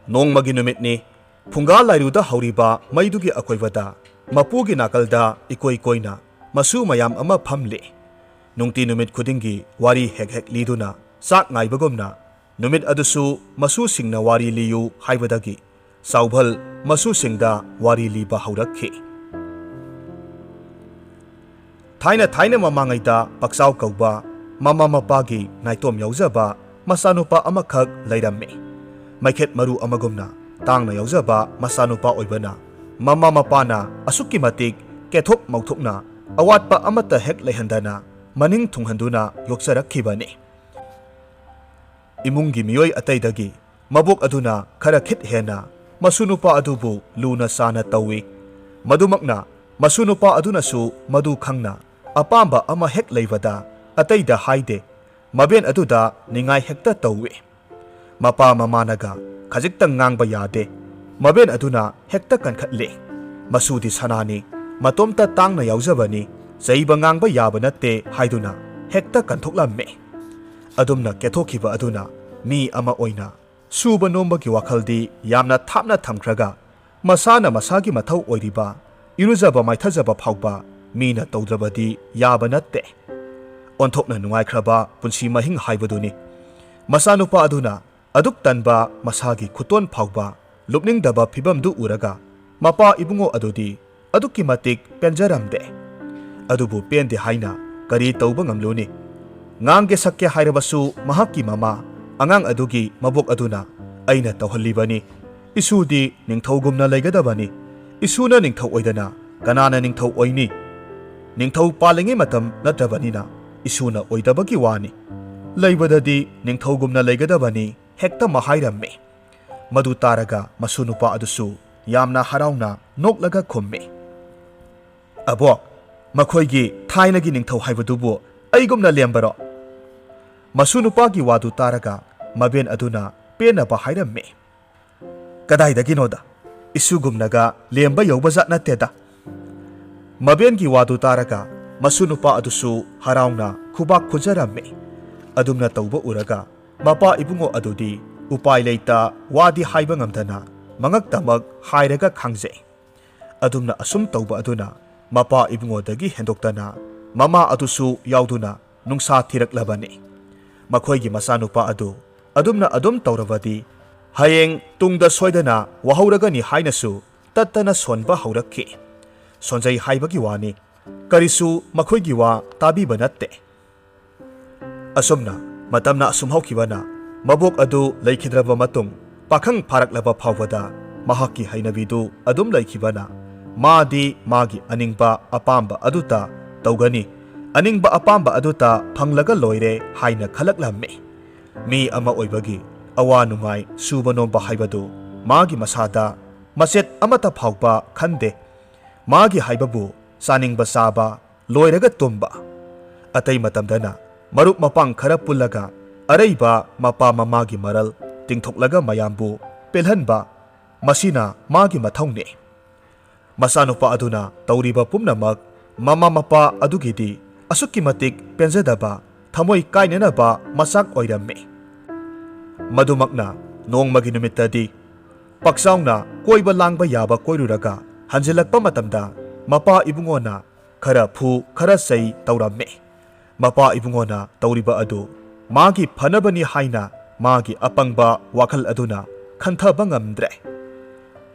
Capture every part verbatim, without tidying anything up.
ꯅꯣꯡꯃꯒꯤ ꯅꯨꯃꯤꯠꯅꯤ꯫ ꯐꯨꯡꯒꯥ ꯂꯥꯏꯔꯨꯗ ꯍꯧꯔꯤꯕ ꯃꯩꯗꯨꯒꯤ ꯑꯀꯣꯏꯕꯗ ꯃꯄꯨꯒꯤ ꯅꯥꯀꯜꯗ ꯏꯀꯣꯏ ꯀꯣꯏꯅ ꯃꯁꯨ ꯃꯌꯥꯝ ꯑꯃ ꯐꯝꯂꯤ꯫ ꯅꯨꯡꯇꯤ ꯅꯨꯃꯤꯠ ꯈꯨꯗꯤꯡꯒꯤ ꯋꯥꯔꯤ ꯍꯦꯛ ꯍꯦꯛ ꯂꯤꯗꯨꯅ ꯆꯥꯛ ꯉꯥꯏꯕꯒꯨꯝꯅ ꯅꯨꯃꯤꯠ ꯑꯗꯨꯁꯨ ꯃꯁꯨꯁꯤꯡꯅ ꯋꯥꯔꯤ ꯂꯤꯌꯨ ꯍꯥꯏꯕꯗꯒꯤ ꯆꯥꯎꯚꯜ ꯃꯁꯨꯁꯤꯡꯗ ꯋꯥꯔꯤ ꯂꯤꯕ ꯍꯧꯔꯛꯈꯤ꯫ ꯊꯥꯏꯅ ꯊꯥꯏꯅ ꯃꯃꯥꯡꯉꯩꯗ ꯄꯛꯆꯥꯎ ꯀꯧꯕ ꯃꯃꯥ ꯃꯄꯥꯒꯤ ꯅꯥꯏꯇꯣꯝ ꯌꯥꯎꯖꯕ ꯃꯆꯥꯅꯨꯄꯥ ꯑꯃꯈꯛ ꯂꯩꯔꯝꯃꯤ꯫ ꯃꯩꯈꯦꯠ ꯃꯔꯨ ꯑꯃꯒꯨꯝꯅ ꯇꯥꯡꯅ ꯌꯥꯎꯖꯕ ꯃꯆꯥꯅꯨꯄꯥ ꯑꯣꯏꯕꯅ ꯃꯃꯥ ꯃꯄꯥꯅ ꯑꯁꯨꯛꯀꯤ ꯃꯇꯤꯛ ꯀꯦꯊꯣꯛ ꯃꯧꯊꯣꯛꯅ ꯑꯋꯥꯠꯄ ꯑꯃꯠꯇ ꯍꯦꯛ ꯂꯩꯍꯟꯗꯅ ꯃꯅꯤꯡ ꯊꯨꯡꯍꯟꯗꯨꯅ ꯌꯣꯛꯆꯔꯛꯈꯤꯕꯅꯤ꯫ ꯏꯃꯨꯡꯒꯤ ꯃꯤꯑꯣꯏ ꯑꯇꯩꯗꯒꯤ ꯃꯕꯣꯛ ꯑꯗꯨꯅ ꯈꯔ ꯈꯤꯠ ꯍꯦꯟꯅ ꯃꯁꯨ ꯅꯨꯄꯥ ꯑꯗꯨꯕꯨ ꯂꯨꯅ ꯆꯥꯅ ꯇꯧꯏ꯫ ꯃꯗꯨꯃꯛꯅ ꯃꯁꯨ ꯅꯨꯄꯥ ꯑꯗꯨꯅꯁꯨ ꯃꯗꯨ ꯈꯪꯅ ꯑꯄꯥꯝꯕ ꯑꯃ ꯍꯦꯛ ꯂꯩꯕꯗ ꯑꯇꯩꯗ ꯍꯥꯏꯗꯦ꯫ ꯃꯕꯦꯟ ꯑꯗꯨꯗ ꯅꯤꯡꯉꯥꯏ ꯍꯦꯛꯇ ꯇꯧꯏ꯫ ꯃꯄꯥ ꯃꯃꯥꯅꯒ ꯈꯖꯤꯛꯇꯪ ꯉꯥꯡꯕ ꯌꯥꯗꯦ꯫ ꯃꯕꯦꯟ ꯑꯗꯨꯅ ꯍꯦꯛꯇ ꯀꯟꯈꯠꯂꯦ꯫ "ꯃꯁꯨꯗꯤ ꯁꯅꯥꯅꯤ, ꯃꯇꯣꯝꯇ ꯇꯥꯡꯅ ꯌꯥꯎꯖꯕꯅꯤ, ꯆꯩꯕ ꯉꯥꯡꯕ ꯌꯥꯕ ꯅꯠꯇꯦ" ꯍꯥꯏꯗꯨꯅ ꯍꯦꯛꯇ ꯀꯟꯊꯣꯛꯂꯝꯃꯦ꯫ ꯑꯗꯨꯝꯅ ꯀꯦꯊꯣꯛꯈꯤꯕ ꯑꯗꯨꯅ ꯃꯤ ꯑꯃ ꯑꯣꯏꯅ ꯁꯨꯕ ꯅꯣꯝꯕꯒꯤ ꯋꯥꯈꯜꯗꯤ ꯌꯥꯝꯅ ꯊꯥꯞꯅ ꯊꯝꯈ꯭ꯔꯒ, ꯃꯁꯥꯅ ꯃꯁꯥꯒꯤ ꯃꯊꯧ ꯑꯣꯏꯔꯤꯕ ꯏꯔꯨꯖꯕ ꯃꯥꯏꯊꯖꯕ ꯐꯥꯎꯕ ꯃꯤꯅ ꯇꯧꯗ꯭ꯔꯕꯗꯤ ꯌꯥꯕ ꯅꯠꯇꯦ꯫ ꯑꯣꯟꯊꯣꯛꯅ ꯅꯨꯡꯉꯥꯏꯈ꯭ꯔꯕ ꯄꯨꯟꯁꯤ ꯃꯍꯤꯡ ꯍꯥꯏꯕꯗꯨꯅꯤ꯫ ꯃꯆꯥꯅꯨꯄꯥ ꯑꯗꯨꯅ ꯑꯗꯨꯛ ꯇꯟꯕ ꯃꯁꯥꯒꯤ ꯈꯨꯇꯣꯟ ꯐꯥꯎꯕ ꯂꯨꯞꯅꯤꯡꯗꯕ ꯐꯤꯚꯝꯗꯨ ꯎꯔꯒ, ꯃꯄꯥ ꯏꯕꯨꯡꯉꯣ ꯑꯗꯨꯗꯤ ꯑꯗꯨꯛꯀꯤ ꯃꯇꯤꯛ ꯄꯦꯟꯖꯔꯝꯗꯦ꯫ ꯑꯗꯨꯕꯨ ꯄꯦꯟꯗꯦ ꯍꯥꯏꯅ ꯀꯔꯤ ꯇꯧꯕ ꯉꯝꯂꯨꯅꯤ? ꯉꯥꯡꯒꯦ ꯁꯛꯀꯦ ꯍꯥꯏꯔꯕꯁꯨ ꯃꯍꯥꯛꯀꯤ ꯃꯃꯥ, ꯑꯉꯥꯡ ꯑꯗꯨꯒꯤ ꯃꯕꯣꯛ ꯑꯗꯨꯅ "ꯑꯩꯅ ꯇꯧꯍꯜꯂꯤꯕꯅꯤ꯫ ꯏꯁꯨꯗꯤ ꯅꯤꯡꯊꯧꯒꯨꯝꯅ ꯂꯩꯒꯗꯕꯅꯤ꯫ ꯏꯁꯨꯅ ꯅꯤꯡꯊꯧ ꯑꯣꯏꯗꯅ ꯀꯅꯥꯅ ꯅꯤꯡꯊꯧ ꯑꯣꯏꯅꯤ? ꯅꯤꯡꯊꯧ ꯄꯥꯜꯂꯤꯉꯩ ꯃꯇꯝ ꯅꯠꯇ꯭ꯔꯕꯅꯤꯅ ꯏꯁꯨꯅ ꯑꯣꯏꯗꯕꯒꯤ ꯋꯥꯅꯤ꯫ ꯂꯩꯕꯗꯗꯤ ꯅꯤꯡꯊꯧꯒꯨꯝꯅ ꯂꯩꯒꯗꯕꯅꯤ" ꯍꯦꯛꯇ ꯃꯍꯥꯏꯔꯝꯃꯤ꯫ ꯃꯗꯨ ꯇꯥꯔꯒ ꯃꯁꯨ ꯅꯨꯄꯥ ꯑꯗꯨꯁꯨ ꯌꯥꯝꯅ ꯍꯔꯥꯎꯅ ꯅꯣꯛꯂꯒ ꯈꯨꯝꯃꯤ, "ꯑꯕꯣꯛ, ꯃꯈꯣꯏꯒꯤ ꯊꯥꯏꯅꯒꯤ ꯅꯤꯡꯊꯧ ꯍꯥꯏꯕꯗꯨꯕꯨ ꯑꯩꯒꯨꯝꯅ ꯂꯦꯝꯕꯔꯣ?" ꯃꯁꯨ ꯅꯨꯄꯥꯒꯤ ꯋꯥꯗꯨ ꯇꯥꯔꯒ ꯃꯕꯦꯟ ꯑꯗꯨꯅ ꯄꯦꯟꯅꯕ ꯍꯥꯏꯔꯝꯃꯤ, "ꯀꯗꯥꯏꯗꯒꯤꯅꯣꯗ, ꯏꯁꯨꯒꯨꯝꯅꯒ ꯂꯦꯝꯕ ꯌꯧꯕꯖꯥꯠ ꯅꯠꯇꯦꯗ"꯫ ꯃꯕꯦꯟꯒꯤ ꯋꯥꯗꯨ ꯇꯥꯔꯒ ꯃꯁꯨ ꯅꯨꯄꯥ ꯑꯗꯨꯁꯨ ꯍꯔꯥꯎꯅ ꯈꯨꯕꯥꯛ ꯈꯨꯖꯔꯝꯃꯤ꯫ ꯑꯗꯨꯝꯅ ꯇꯧꯕ ꯎꯔꯒ ꯃꯄꯥ ꯏꯕꯨꯡꯉꯣ ꯑꯗꯨꯗꯤ ꯎꯄꯥꯏ ꯂꯩꯇ, ꯋꯥꯗꯤ ꯍꯥꯏꯕ ꯉꯝꯗꯅ ꯃꯉꯛꯇꯃꯛ ꯍꯥꯏꯔꯒ ꯈꯥꯡꯖꯩ꯫ ꯑꯗꯨꯝꯅ ꯑꯁꯨꯝ ꯇꯧꯕ ꯑꯗꯨꯅ ꯃꯄꯥ ꯏꯕꯨꯡꯉꯣꯗꯒꯤ ꯍꯦꯟꯗꯣꯛꯇꯅ ꯃꯃꯥ ꯑꯗꯨꯁꯨ ꯌꯥꯎꯗꯨꯅ ꯅꯨꯡꯁꯥ ꯊꯤꯔꯛꯂꯕꯅꯤ꯫ ꯃꯈꯣꯏꯒꯤ ꯃꯆꯥꯅꯨꯄꯥ ꯑꯗꯨ ꯑꯗꯨꯝꯅ ꯑꯗꯨꯝ ꯇꯧꯔꯕꯗꯤ ꯍꯌꯦꯡ ꯇꯨꯡꯗ ꯁꯣꯏꯗꯅ ꯋꯥꯍꯧꯔꯒꯅꯤ ꯍꯥꯏꯅꯁꯨ ꯇꯠꯇꯅ ꯁꯣꯟꯕ ꯍꯧꯔꯛꯈꯤ꯫ ꯁꯣꯟꯖꯩ ꯍꯥꯏꯕꯒꯤ ꯋꯥꯅꯤ, ꯀꯔꯤꯁꯨ ꯃꯈꯣꯏꯒꯤ ꯋꯥ ꯇꯥꯕꯤꯕ ꯅꯠꯇꯦ꯫ ꯑꯁꯨꯝꯅ ꯃꯇꯝꯅ ꯑꯁꯨꯝ ꯍꯧꯈꯤꯕꯅ ꯃꯕꯣꯛ ꯑꯗꯨ ꯂꯩꯈꯤꯗ꯭ꯔꯕ ꯃꯇꯨꯡ ꯄꯥꯈꯪ ꯐꯥꯔꯛꯂꯕ ꯐꯥꯎꯕꯗ ꯃꯍꯥꯛꯀꯤ ꯍꯩꯅꯕꯤꯗꯨ ꯑꯗꯨꯝ ꯂꯩꯈꯤꯕꯅ ꯃꯥꯗꯤ ꯃꯥꯒꯤ ꯑꯅꯤꯡꯕ ꯑꯄꯥꯝꯕ ꯑꯗꯨꯇ ꯇꯧꯒꯅꯤ, ꯑꯅꯤꯡꯕ ꯑꯄꯥꯝꯕ ꯑꯗꯨꯇ ꯐꯪꯂꯒ ꯂꯣꯏꯔꯦ ꯍꯥꯏꯅ ꯈꯜꯂꯛꯂꯝꯃꯤ꯫ ꯃꯤ ꯑꯃ ꯑꯣꯏꯕꯒꯤ ꯑꯋꯥ ꯅꯨꯡꯉꯥꯏ, ꯁꯨꯕ ꯅꯣꯝꯕ ꯍꯥꯏꯕꯗꯨ ꯃꯥꯒꯤ ꯃꯁꯥꯗ ꯃꯆꯦꯠ ꯑꯃꯠꯇ ꯐꯥꯎꯕ ꯈꯟꯗꯦ꯫ ꯃꯥꯒꯤ ꯍꯥꯏꯕꯕꯨ ꯆꯥꯅꯤꯡꯕ ꯆꯥꯕ, ꯂꯣꯏꯔꯒ ꯇꯨꯝꯕ꯫ ꯑꯇꯩ ꯃꯇꯝꯗꯅ ꯃꯔꯨꯞ ꯃꯄꯥꯡ ꯈꯔ ꯄꯨꯜꯂꯒ ꯑꯔꯩꯕ ꯃꯄꯥ ꯃꯃꯥꯒꯤ ꯃꯔꯜ ꯇꯤꯡꯊꯣꯛꯂꯒ ꯃꯌꯥꯝꯕꯨ ꯄꯦꯜꯍꯟꯕ, ꯃꯁꯤꯅ ꯃꯥꯒꯤ ꯃꯊꯧꯅꯤ꯫ ꯃꯆꯥꯅꯨꯄꯥ ꯑꯗꯨꯅ ꯇꯧꯔꯤꯕ ꯄꯨꯝꯅꯃꯛ ꯃꯃꯥ ꯃꯄꯥ ꯑꯗꯨꯒꯤꯗꯤ ꯑꯁꯨꯛꯀꯤ ꯃꯇꯤꯛ ꯄꯦꯟꯖꯗꯕ, ꯊꯃꯣꯏ ꯀꯥꯏꯅꯅꯕ ꯃꯆꯥꯛ ꯑꯣꯏꯔꯝꯃꯤ꯫ ꯃꯗꯨꯃꯛꯅ ꯅꯣꯡꯃꯒꯤ ꯅꯨꯃꯤꯠꯇꯗꯤ ꯄꯥꯛꯆꯥꯎꯅ ꯀꯣꯏꯕ ꯂꯥꯡꯕ ꯌꯥꯕ ꯀꯣꯏꯔꯨꯔꯒ ꯍꯟꯖꯤꯜꯂꯛꯄ ꯃꯇꯝꯗ ꯃꯄꯥ ꯏꯕꯨꯡꯉꯣꯅ ꯈꯔ ꯐꯨ ꯈꯔ ꯆꯩ ꯇꯧꯔꯝꯃꯤ꯫ ꯃꯄꯥ ꯏꯕꯨꯡꯉꯣꯅ ꯇꯧꯔꯤꯕ ꯑꯗꯨ ꯃꯥꯒꯤ ꯐꯅꯕꯅꯤ ꯍꯥꯏꯅ ꯃꯥꯒꯤ ꯑꯄꯪꯕ ꯋꯥꯈꯜ ꯑꯗꯨꯅ ꯈꯟꯊꯕ ꯉꯝꯗ꯭ꯔꯦ꯫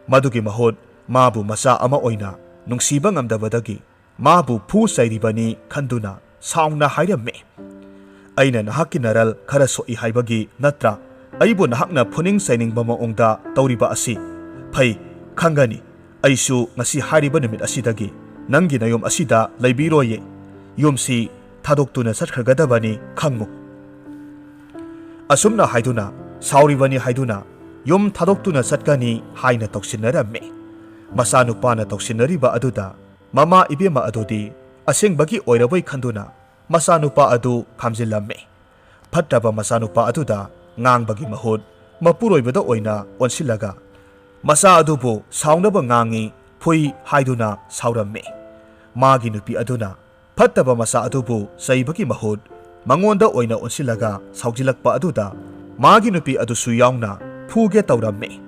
ꯃꯗꯨꯒꯤ ꯃꯍꯨꯠ ꯃꯥꯕꯨ ꯃꯆꯥ ꯑꯃ ꯑꯣꯏꯅ ꯅꯨꯡꯁꯤꯕ ꯉꯝꯗꯕꯗꯒꯤ ꯃꯥꯕꯨ ꯐꯨ ꯆꯩꯔꯤꯕꯅꯤ ꯈꯟꯗꯨꯅ ꯁꯥꯎꯅ ꯍꯥꯏꯔꯝꯃꯤ, "ꯑꯩꯅ ꯅꯍꯥꯛꯀꯤ ꯅꯔꯜ ꯈꯔ ꯁꯣꯛꯏ ꯍꯥꯏꯕꯒꯤ ꯅꯠꯇ꯭ꯔꯥ ꯑꯩꯕꯨ ꯅꯍꯥꯛꯅ ꯐꯨꯅꯤꯡ ꯆꯩꯅꯤꯡꯕ ꯃꯑꯣꯡꯗ ꯇꯧꯔꯤꯕ ꯑꯁꯤ? ꯐꯩ, ꯈꯪꯒꯅꯤ꯫ ꯑꯩꯁꯨ ꯉꯁꯤ ꯍꯥꯏꯔꯤꯕ ꯅꯨꯃꯤꯠ ꯑꯁꯤꯗꯒꯤ ꯅꯪꯒꯤ ꯅꯌꯨꯝ ꯑꯁꯤꯗ ꯂꯩꯕꯤꯔꯣꯏꯌꯦ꯫ ꯌꯨꯝꯁꯤ ꯊꯥꯗꯣꯛꯇꯨꯅ ꯆꯠꯈ꯭ꯔꯒꯗꯕꯅꯤ, ꯈꯪꯉꯨ꯫" ꯑꯁꯨꯝꯅ ꯍꯥꯏꯗꯨꯅ ꯁꯥꯎꯔꯤꯕꯅꯤ ꯍꯥꯏꯗꯨꯅ ꯌꯨꯝ ꯊꯥꯗꯣꯛꯇꯨꯅ ꯆꯠꯀꯅꯤ ꯍꯥꯏꯅ ꯇꯧꯁꯤꯟꯅꯔꯝꯃꯤ꯫ ꯃꯆꯥꯅꯨꯄꯥꯅ ꯇꯧꯁꯤꯟꯅꯔꯤꯕ ꯑꯗꯨꯗ ꯃꯃꯥ ꯏꯕꯦꯝꯃ ꯑꯗꯨꯗꯤ ꯑꯁꯦꯡꯕꯒꯤ ꯑꯣꯏꯔꯕꯣꯏ ꯈꯟꯗꯨꯅ ꯃꯆꯥꯅꯨꯄꯥ ꯑꯗꯨ ꯈꯥꯝꯖꯤꯜꯂꯝꯃꯤ꯫ ꯐꯠꯇꯕ ꯃꯆꯥꯅꯨꯄꯥ ꯑꯗꯨꯗ ꯉꯥꯡꯕꯒꯤ ꯃꯍꯨꯠ ꯃꯄꯨꯔꯣꯏꯕꯗ ꯑꯣꯏꯅ ꯑꯣꯟꯁꯤꯜꯂꯒ ꯃꯆꯥ ꯑꯗꯨꯕꯨ ꯁꯥꯎꯅꯕ ꯉꯥꯡꯉꯤ, ꯐꯨꯏ ꯍꯥꯏꯗꯨꯅ ꯁꯥꯎꯔꯝꯃꯤ꯫ ꯃꯥꯒꯤ ꯅꯨꯄꯤ ꯑꯗꯨꯅ ꯐꯠꯇꯕ ꯃꯆꯥ ꯑꯗꯨꯕꯨ ꯆꯩꯕꯒꯤ ꯃꯍꯨꯠ ꯃꯉꯣꯟꯗ ꯑꯣꯏꯅ ꯑꯣꯟꯁꯤꯜꯂꯒ ꯁꯥꯎꯖꯤꯜꯂꯛꯄ ꯑꯗꯨꯗ ꯃꯥꯒꯤ ꯅꯨꯄꯤ ꯑꯗꯨꯁꯨ ꯌꯥꯎꯅ ꯐꯨꯒꯦ ꯇꯧꯔꯝꯃꯤ꯫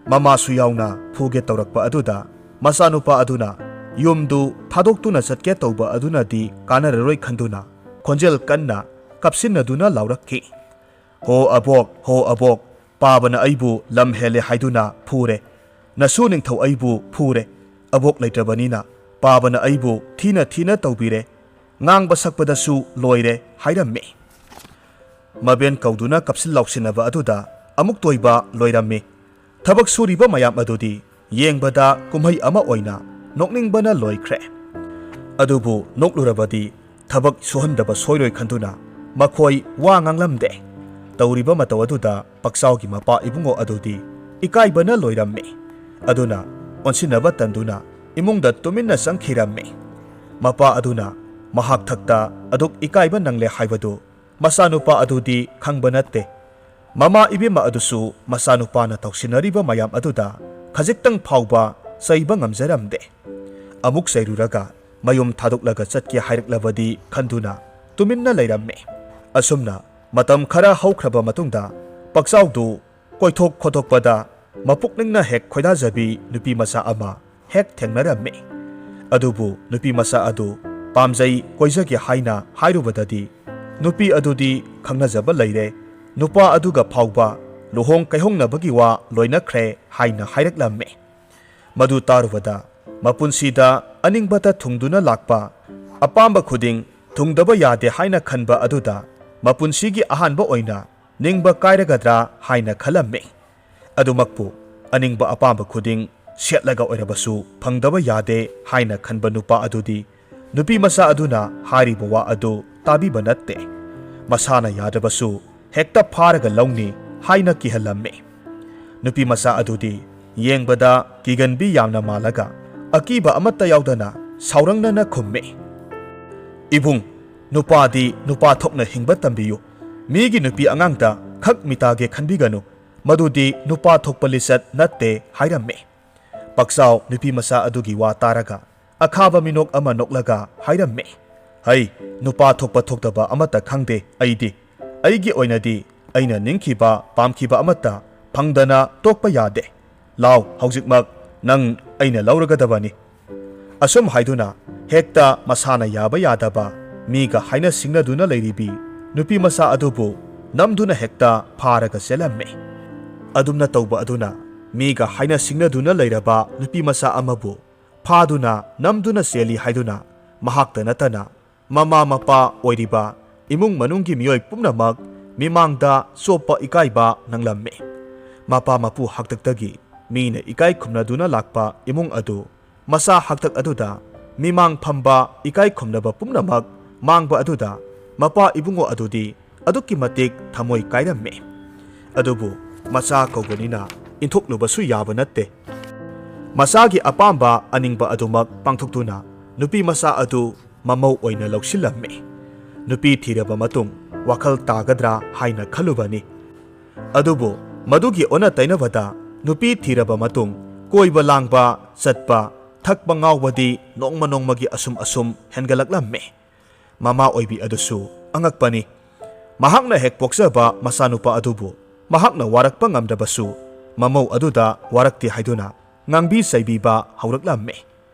ꯃꯃꯥꯁꯨ ꯌꯥꯎꯅ ꯐꯨꯒꯦ ꯇꯧꯔꯛꯄ ꯑꯗꯨꯗ ꯃꯆꯥꯅꯨꯄꯥ ꯑꯗꯨꯅ ꯌꯨꯝꯗꯨ ꯊꯥꯗꯣꯛꯇꯨꯅ ꯆꯠꯀꯦ ꯇꯧꯕ ꯑꯗꯨꯅꯗꯤ ꯀꯥꯟꯅꯔꯔꯣꯏ ꯈꯟꯗꯨꯅ ꯈꯣꯟꯖꯦꯜ ꯀꯟꯅ ꯀꯞꯁꯤꯟꯅꯗꯨꯅ ꯂꯥꯎꯔꯛꯈꯤ, "ꯍꯣ ꯑꯕꯣꯛ, ꯍꯣ ꯑꯕꯣꯛ, ꯄꯥꯕꯅ ꯑꯩꯕꯨ ꯂꯝ ꯍꯦꯜꯂꯦ ꯍꯥꯏꯗꯨꯅ ꯐꯨꯔꯦ꯫ ꯅꯁꯨ ꯅꯤꯡꯊꯧ ꯑꯩꯕꯨ ꯐꯨꯔꯦ꯫ ꯑꯕꯣꯛ ꯂꯩꯇ꯭ꯔꯕꯅꯤꯅ ꯄꯥꯕꯅ ꯑꯩꯕꯨ ꯊꯤꯅ ꯊꯤꯅ ꯇꯧꯕꯤꯔꯦ꯫ ꯉꯥꯡꯕ ꯁꯛꯄꯗꯁꯨ ꯂꯣꯏꯔꯦ" ꯍꯥꯏꯔꯝꯃꯤ꯫ ꯃꯕꯦꯟ ꯀꯧꯗꯨꯅ ꯀꯞꯁꯤꯟ ꯂꯥꯎꯁꯤꯟꯅꯕ ꯑꯗꯨꯗ ꯑꯃꯨꯛꯇꯣꯏꯕ ꯂꯣꯏꯔꯝꯃꯤ꯫ ꯊꯕꯛ ꯁꯨꯔꯤꯕ ꯃꯌꯥꯝ ꯑꯗꯨꯗꯤ ꯌꯦꯡꯕꯗ ꯀꯨꯝꯍꯩ ꯑꯃ ꯑꯣꯏꯅ ꯅꯣꯛꯅꯤꯡꯕꯅ ꯂꯣꯏꯈ꯭ꯔꯦ꯫ ꯑꯗꯨꯕꯨ ꯅꯣꯛꯂꯨꯔꯕꯗꯤ ꯊꯕꯛ ꯁꯨꯍꯟꯗꯕ ꯁꯣꯏꯔꯣꯏ ꯈꯟꯗꯨꯅ ꯃꯈꯣꯏ ꯋꯥ ꯉꯥꯡꯂꯝꯗꯦ꯫ ꯇꯧꯔꯤꯕ ꯃꯇꯧ ꯑꯗꯨꯗ ꯄꯛꯆꯥꯎꯒꯤ ꯃꯄꯥ ꯏꯕꯨꯡꯉꯣ ꯑꯗꯨꯗꯤ ꯏꯀꯥꯏꯕꯅ ꯂꯣꯏꯔꯝꯃꯤ꯫ ꯑꯗꯨꯅ ꯑꯣꯟꯁꯤꯟꯅꯕ ꯇꯟꯗꯨꯅ ꯏꯃꯨꯡꯗ ꯇꯨꯃꯤꯟꯅ ꯆꯪꯈꯤꯔꯝꯃꯤ꯫ ꯃꯄꯥ ꯑꯗꯨꯅ ꯃꯍꯥꯛ ꯊꯛꯇ ꯑꯗꯨꯛ ꯏꯀꯥꯏꯕ ꯅꯪꯂꯦ ꯍꯥꯏꯕꯗꯨ ꯃꯆꯥꯅꯨꯄꯥ ꯑꯗꯨꯗꯤ ꯈꯪꯕ ꯅꯠꯇꯦ꯫ ꯃꯃꯥ ꯏꯕꯦꯝꯃ ꯑꯗꯨꯁꯨ ꯃꯆꯥꯅꯨꯄꯥꯅ ꯇꯧꯁꯤꯟꯅꯔꯤꯕ ꯃꯌꯥꯝ ꯑꯗꯨꯗ ꯈꯖꯤꯛꯇꯪ ꯐꯥꯎꯕ ꯆꯩꯕ ꯉꯝꯖꯔꯝꯗꯦ꯫ ꯑꯃꯨꯛ ꯆꯩꯔꯨꯔꯒ ꯃꯌꯨꯝ ꯊꯥꯗꯣꯛꯂꯒ ꯆꯠꯀꯦ ꯍꯥꯏꯔꯛꯂꯕꯗꯤ ꯈꯟꯗꯨꯅ ꯇꯨꯃꯤꯟꯅ ꯂꯩꯔꯝꯃꯤ꯫ ꯑꯁꯨꯝꯅ ꯃꯇꯝ ꯈꯔ ꯍꯧꯈ꯭ꯔꯕ ꯃꯇꯨꯡꯗ ꯄꯛꯆꯥꯎꯗꯨ ꯀꯣꯏꯊꯣꯛ ꯈꯣꯠꯇꯣꯛꯄꯗ ꯃꯄꯨꯛꯅꯤꯡꯅ ꯍꯦꯛ ꯈꯣꯏꯗꯥꯖꯕꯤ ꯅꯨꯄꯤ ꯃꯆꯥ ꯑꯃ ꯍꯦꯛ ꯊꯦꯡꯅꯔꯝꯃꯤ꯫ ꯑꯗꯨꯕꯨ ꯅꯨꯄꯤ ꯃꯆꯥ ꯑꯗꯨ ꯄꯥꯝꯖꯩ, ꯀꯣꯏꯖꯒꯦ ꯍꯥꯏꯅ ꯍꯥꯏꯔꯨꯕꯗꯗꯤ ꯅꯨꯄꯤ ꯑꯗꯨꯗꯤ ꯈꯪꯅꯖꯕ ꯂꯩꯔꯦ, ꯅꯨꯄꯥ ꯑꯗꯨꯒ ꯐꯥꯎꯕ ꯂꯨꯍꯣꯡ ꯀꯩꯍꯣꯡꯅꯕꯒꯤ ꯋꯥ ꯂꯣꯏꯅꯈ꯭ꯔꯦ ꯍꯥꯏꯅ ꯍꯥꯏꯔꯛꯂꯝꯃꯤ꯫ ꯃꯗꯨ ꯇꯥꯔꯨꯕꯗ ꯃꯄꯨꯟꯁꯤꯗ ꯑꯅꯤꯡꯕꯇ ꯊꯨꯡꯗꯨꯅ ꯂꯥꯛꯄ, ꯑꯄꯥꯝꯕ ꯈꯨꯗꯤꯡ ꯊꯨꯡꯗꯕ ꯌꯥꯗꯦ ꯍꯥꯏꯅ ꯈꯟꯕ ꯑꯗꯨꯗ ꯃꯄꯨꯟꯁꯤꯒꯤ ꯑꯍꯥꯟꯕ ꯑꯣꯏꯅ ꯅꯤꯡꯕ ꯀꯥꯏꯔꯒꯗ꯭ꯔꯥ ꯍꯥꯏꯅ ꯈꯜꯂꯝꯃꯤ꯫ ꯑꯗꯨꯃꯛꯄꯨ ꯑꯅꯤꯡꯕ ꯑꯄꯥꯝꯕ ꯈꯨꯗꯤꯡ ꯁꯦꯠꯂꯒ ꯑꯣꯏꯔꯕꯁꯨ ꯐꯪꯗꯕ ꯌꯥꯗꯦ ꯍꯥꯏꯅ ꯈꯟꯕ ꯅꯨꯄꯥ ꯑꯗꯨꯗꯤ ꯅꯨꯄꯤ ꯃꯆꯥ ꯑꯗꯨꯅ ꯍꯥꯏꯔꯤꯕ ꯋꯥ ꯑꯗꯨ ꯇꯥꯕꯤꯕ ꯅꯠꯇꯦ꯫ ꯃꯁꯥꯅ ꯌꯥꯗ꯭ꯔꯕꯁꯨ ꯍꯦꯛꯇ ꯐꯥꯔꯒ ꯂꯧꯅꯤ ꯍꯥꯏꯅ ꯀꯤꯍꯜꯂꯝꯃꯤ꯫ ꯅꯨꯄꯤ ꯃꯆꯥ ꯑꯗꯨꯗꯤ ꯌꯦꯡꯕꯗ ꯀꯤꯒꯟꯕꯤ ꯌꯥꯝꯅ ꯃꯥꯜꯂꯒ ꯑꯀꯤꯕ ꯑꯃꯠꯇ ꯌꯥꯎꯗꯅ ꯁꯥꯎꯔꯪꯅꯅ ꯈꯨꯝꯃꯤ, "ꯏꯕꯨꯡ, ꯅꯨꯄꯥꯗꯤ ꯅꯨꯄꯥ ꯊꯣꯛꯅ ꯍꯤꯡꯕ ꯇꯝꯕꯤꯌꯨ꯫ ꯃꯤꯒꯤ ꯅꯨꯄꯤ ꯑꯉꯥꯡꯗ ꯈꯛ ꯃꯤꯇꯥꯒꯦ ꯈꯟꯕꯤꯒꯅꯨ꯫ ꯃꯗꯨꯗꯤ ꯅꯨꯄꯥ ꯊꯣꯛꯄ ꯂꯤꯆꯠ ꯅꯠꯇꯦ" ꯍꯥꯏꯔꯝꯃꯤ꯫ ꯄꯛꯆꯥꯎ ꯅꯨꯄꯤ ꯃꯆꯥ ꯑꯗꯨꯒꯤ ꯋꯥ ꯇꯥꯔꯒ ꯑꯈꯥꯕ ꯃꯤꯅꯣꯛ ꯑꯃ ꯅꯣꯛꯂꯒ ꯍꯥꯏꯔꯝꯃꯤ, "ꯍꯩ, ꯅꯨꯄꯥ ꯊꯣꯛꯄ ꯊꯣꯛꯇꯕ ꯑꯃꯠꯇ ꯈꯪꯗꯦ ꯑꯩꯗꯤ꯫ ꯑꯩꯒꯤ ꯑꯣꯏꯅꯗꯤ ꯑꯩꯅ ꯅꯤꯡꯈꯤꯕ ꯄꯥꯝꯈꯤꯕ ꯑꯃꯠꯇ ꯐꯪꯗꯅ ꯇꯣꯛꯄ ꯌꯥꯗꯦ꯫ ꯂꯥꯎ, ꯍꯧꯖꯤꯛꯃꯛ ꯅꯪ ꯑꯩꯅ ꯂꯧꯔꯒꯗꯕꯅꯤ꯫ ꯑꯁꯨꯝ ꯍꯥꯏꯗꯨꯅ ꯍꯦꯛꯇ ꯃꯁꯥꯅ ꯌꯥꯕ ꯌꯥꯗꯕ ꯃꯤꯒ ꯍꯥꯏꯅ ꯁꯤꯡꯅꯗꯨꯅ ꯂꯩꯔꯤꯕꯤ ꯅꯨꯄꯤ ꯃꯆꯥ ꯑꯗꯨꯕꯨ ꯅꯝꯗꯨꯅ ꯍꯦꯛꯇ ꯐꯥꯔꯒ ꯆꯦꯜꯂꯝꯃꯤ꯫ ꯑꯗꯨꯝꯅ ꯇꯧꯕ ꯑꯗꯨꯅ ꯃꯤꯒ ꯍꯥꯏꯅ ꯁꯤꯡꯅꯗꯨꯅ ꯂꯩꯔꯕ ꯅꯨꯄꯤ ꯃꯆꯥ ꯑꯃꯕꯨ ꯐꯥꯗꯨꯅ ꯅꯝꯗꯨꯅ ꯆꯦꯜꯂꯤ ꯍꯥꯏꯗꯨꯅ ꯃꯍꯥꯛꯇ ꯅꯠꯇꯅ ꯃꯃꯥ ꯃꯄꯥ ꯑꯣꯏꯔꯤꯕ ꯏꯃꯨꯡ ꯃꯅꯨꯡꯒꯤ ꯃꯤꯑꯣꯏ ꯄꯨꯝꯅꯃꯛ ꯃꯤꯃꯥꯡꯗ ꯆꯣꯞꯄ ꯏꯀꯥꯏꯕ ꯅꯪꯂꯝꯃꯤ꯫ ꯃꯄꯥ ꯃꯄꯨ ꯍꯥꯛꯇꯛꯇꯒꯤ ꯃꯤꯅ ꯏꯀꯥꯏ ꯈꯨꯝꯅꯗꯨꯅ ꯂꯥꯛꯄ ꯏꯃꯨꯡ ꯑꯗꯨ ꯃꯆꯥ ꯍꯥꯛꯇꯛ ꯑꯗꯨꯗ ꯃꯤꯃꯥꯡ ꯐꯝꯕ ꯏꯀꯥꯏ ꯈꯨꯝꯅꯕ ꯄꯨꯝꯅꯃꯛ ꯃꯥꯡꯕ ꯑꯗꯨꯗ ꯃꯄꯥ ꯏꯕꯨꯡꯉꯣ ꯑꯗꯨꯗꯤ ꯑꯗꯨꯛꯀꯤ ꯃꯇꯤꯛ ꯊꯃꯣꯏ ꯀꯥꯏꯔꯝꯃꯤ꯫ ꯑꯗꯨꯕꯨ ꯃꯆꯥ ꯀꯧꯕꯅꯤꯅ ꯏꯟꯊꯣꯛꯂꯨꯕꯁꯨ ꯌꯥꯕ ꯅꯠꯇꯦ꯫ ꯃꯆꯥꯒꯤ ꯑꯄꯥꯝꯕ ꯑꯅꯤꯡꯕ ꯑꯗꯨꯃꯛ ꯄꯥꯡꯊꯣꯛꯇꯨꯅ ꯅꯨꯄꯤ ꯃꯆꯥ ꯑꯗꯨ ꯃꯃꯧ ꯑꯣꯏꯅ ꯂꯧꯁꯤꯜꯂꯝꯃꯤ꯫ ꯅꯨꯄꯤ ꯊꯤꯔꯕ ꯃꯇꯨꯡ ꯋꯥꯈꯜ ꯇꯥꯒꯗ꯭ꯔꯥ ꯍꯥꯏꯅ ꯈꯜꯂꯨꯕꯅꯤ꯫ ꯑꯗꯨꯕꯨ ꯃꯗꯨꯒꯤ ꯑꯣꯟꯅ ꯇꯩꯅꯕꯗ ꯅꯨꯄꯤ ꯊꯤꯔꯕ ꯃꯇꯨꯡ ꯀꯣꯏꯕ ꯂꯥꯡꯕ ꯆꯠꯄ, ꯊꯛꯄ ꯉꯥꯎꯕꯗꯤ ꯅꯣꯡꯃ ꯅꯣꯡꯃꯒꯤ ꯑꯁꯨꯝ ꯑꯁꯨꯝ ꯍꯦꯟꯒꯠꯂꯛꯂꯝꯃꯤ꯫ ꯃꯃꯥ ꯑꯣꯏꯕꯤ ꯑꯗꯨꯁꯨ ꯑꯉꯛꯄꯅꯤ꯫ ꯃꯍꯥꯛꯅ ꯍꯦꯛ ꯄꯣꯛꯆꯕ ꯃꯆꯥꯅꯨꯄꯥ ꯑꯗꯨꯕꯨ ꯃꯍꯥꯛꯅ ꯋꯥꯔꯛꯄ ꯉꯝꯗ꯭ꯔꯕꯁꯨ ꯃꯃꯧ ꯑꯗꯨꯗ ꯋꯥꯔꯛꯇꯦ ꯍꯥꯏꯗꯨꯅ ꯉꯥꯡꯕꯤ ꯆꯩꯕꯤꯕ ꯍꯧꯔꯛꯂꯝꯃꯤ꯫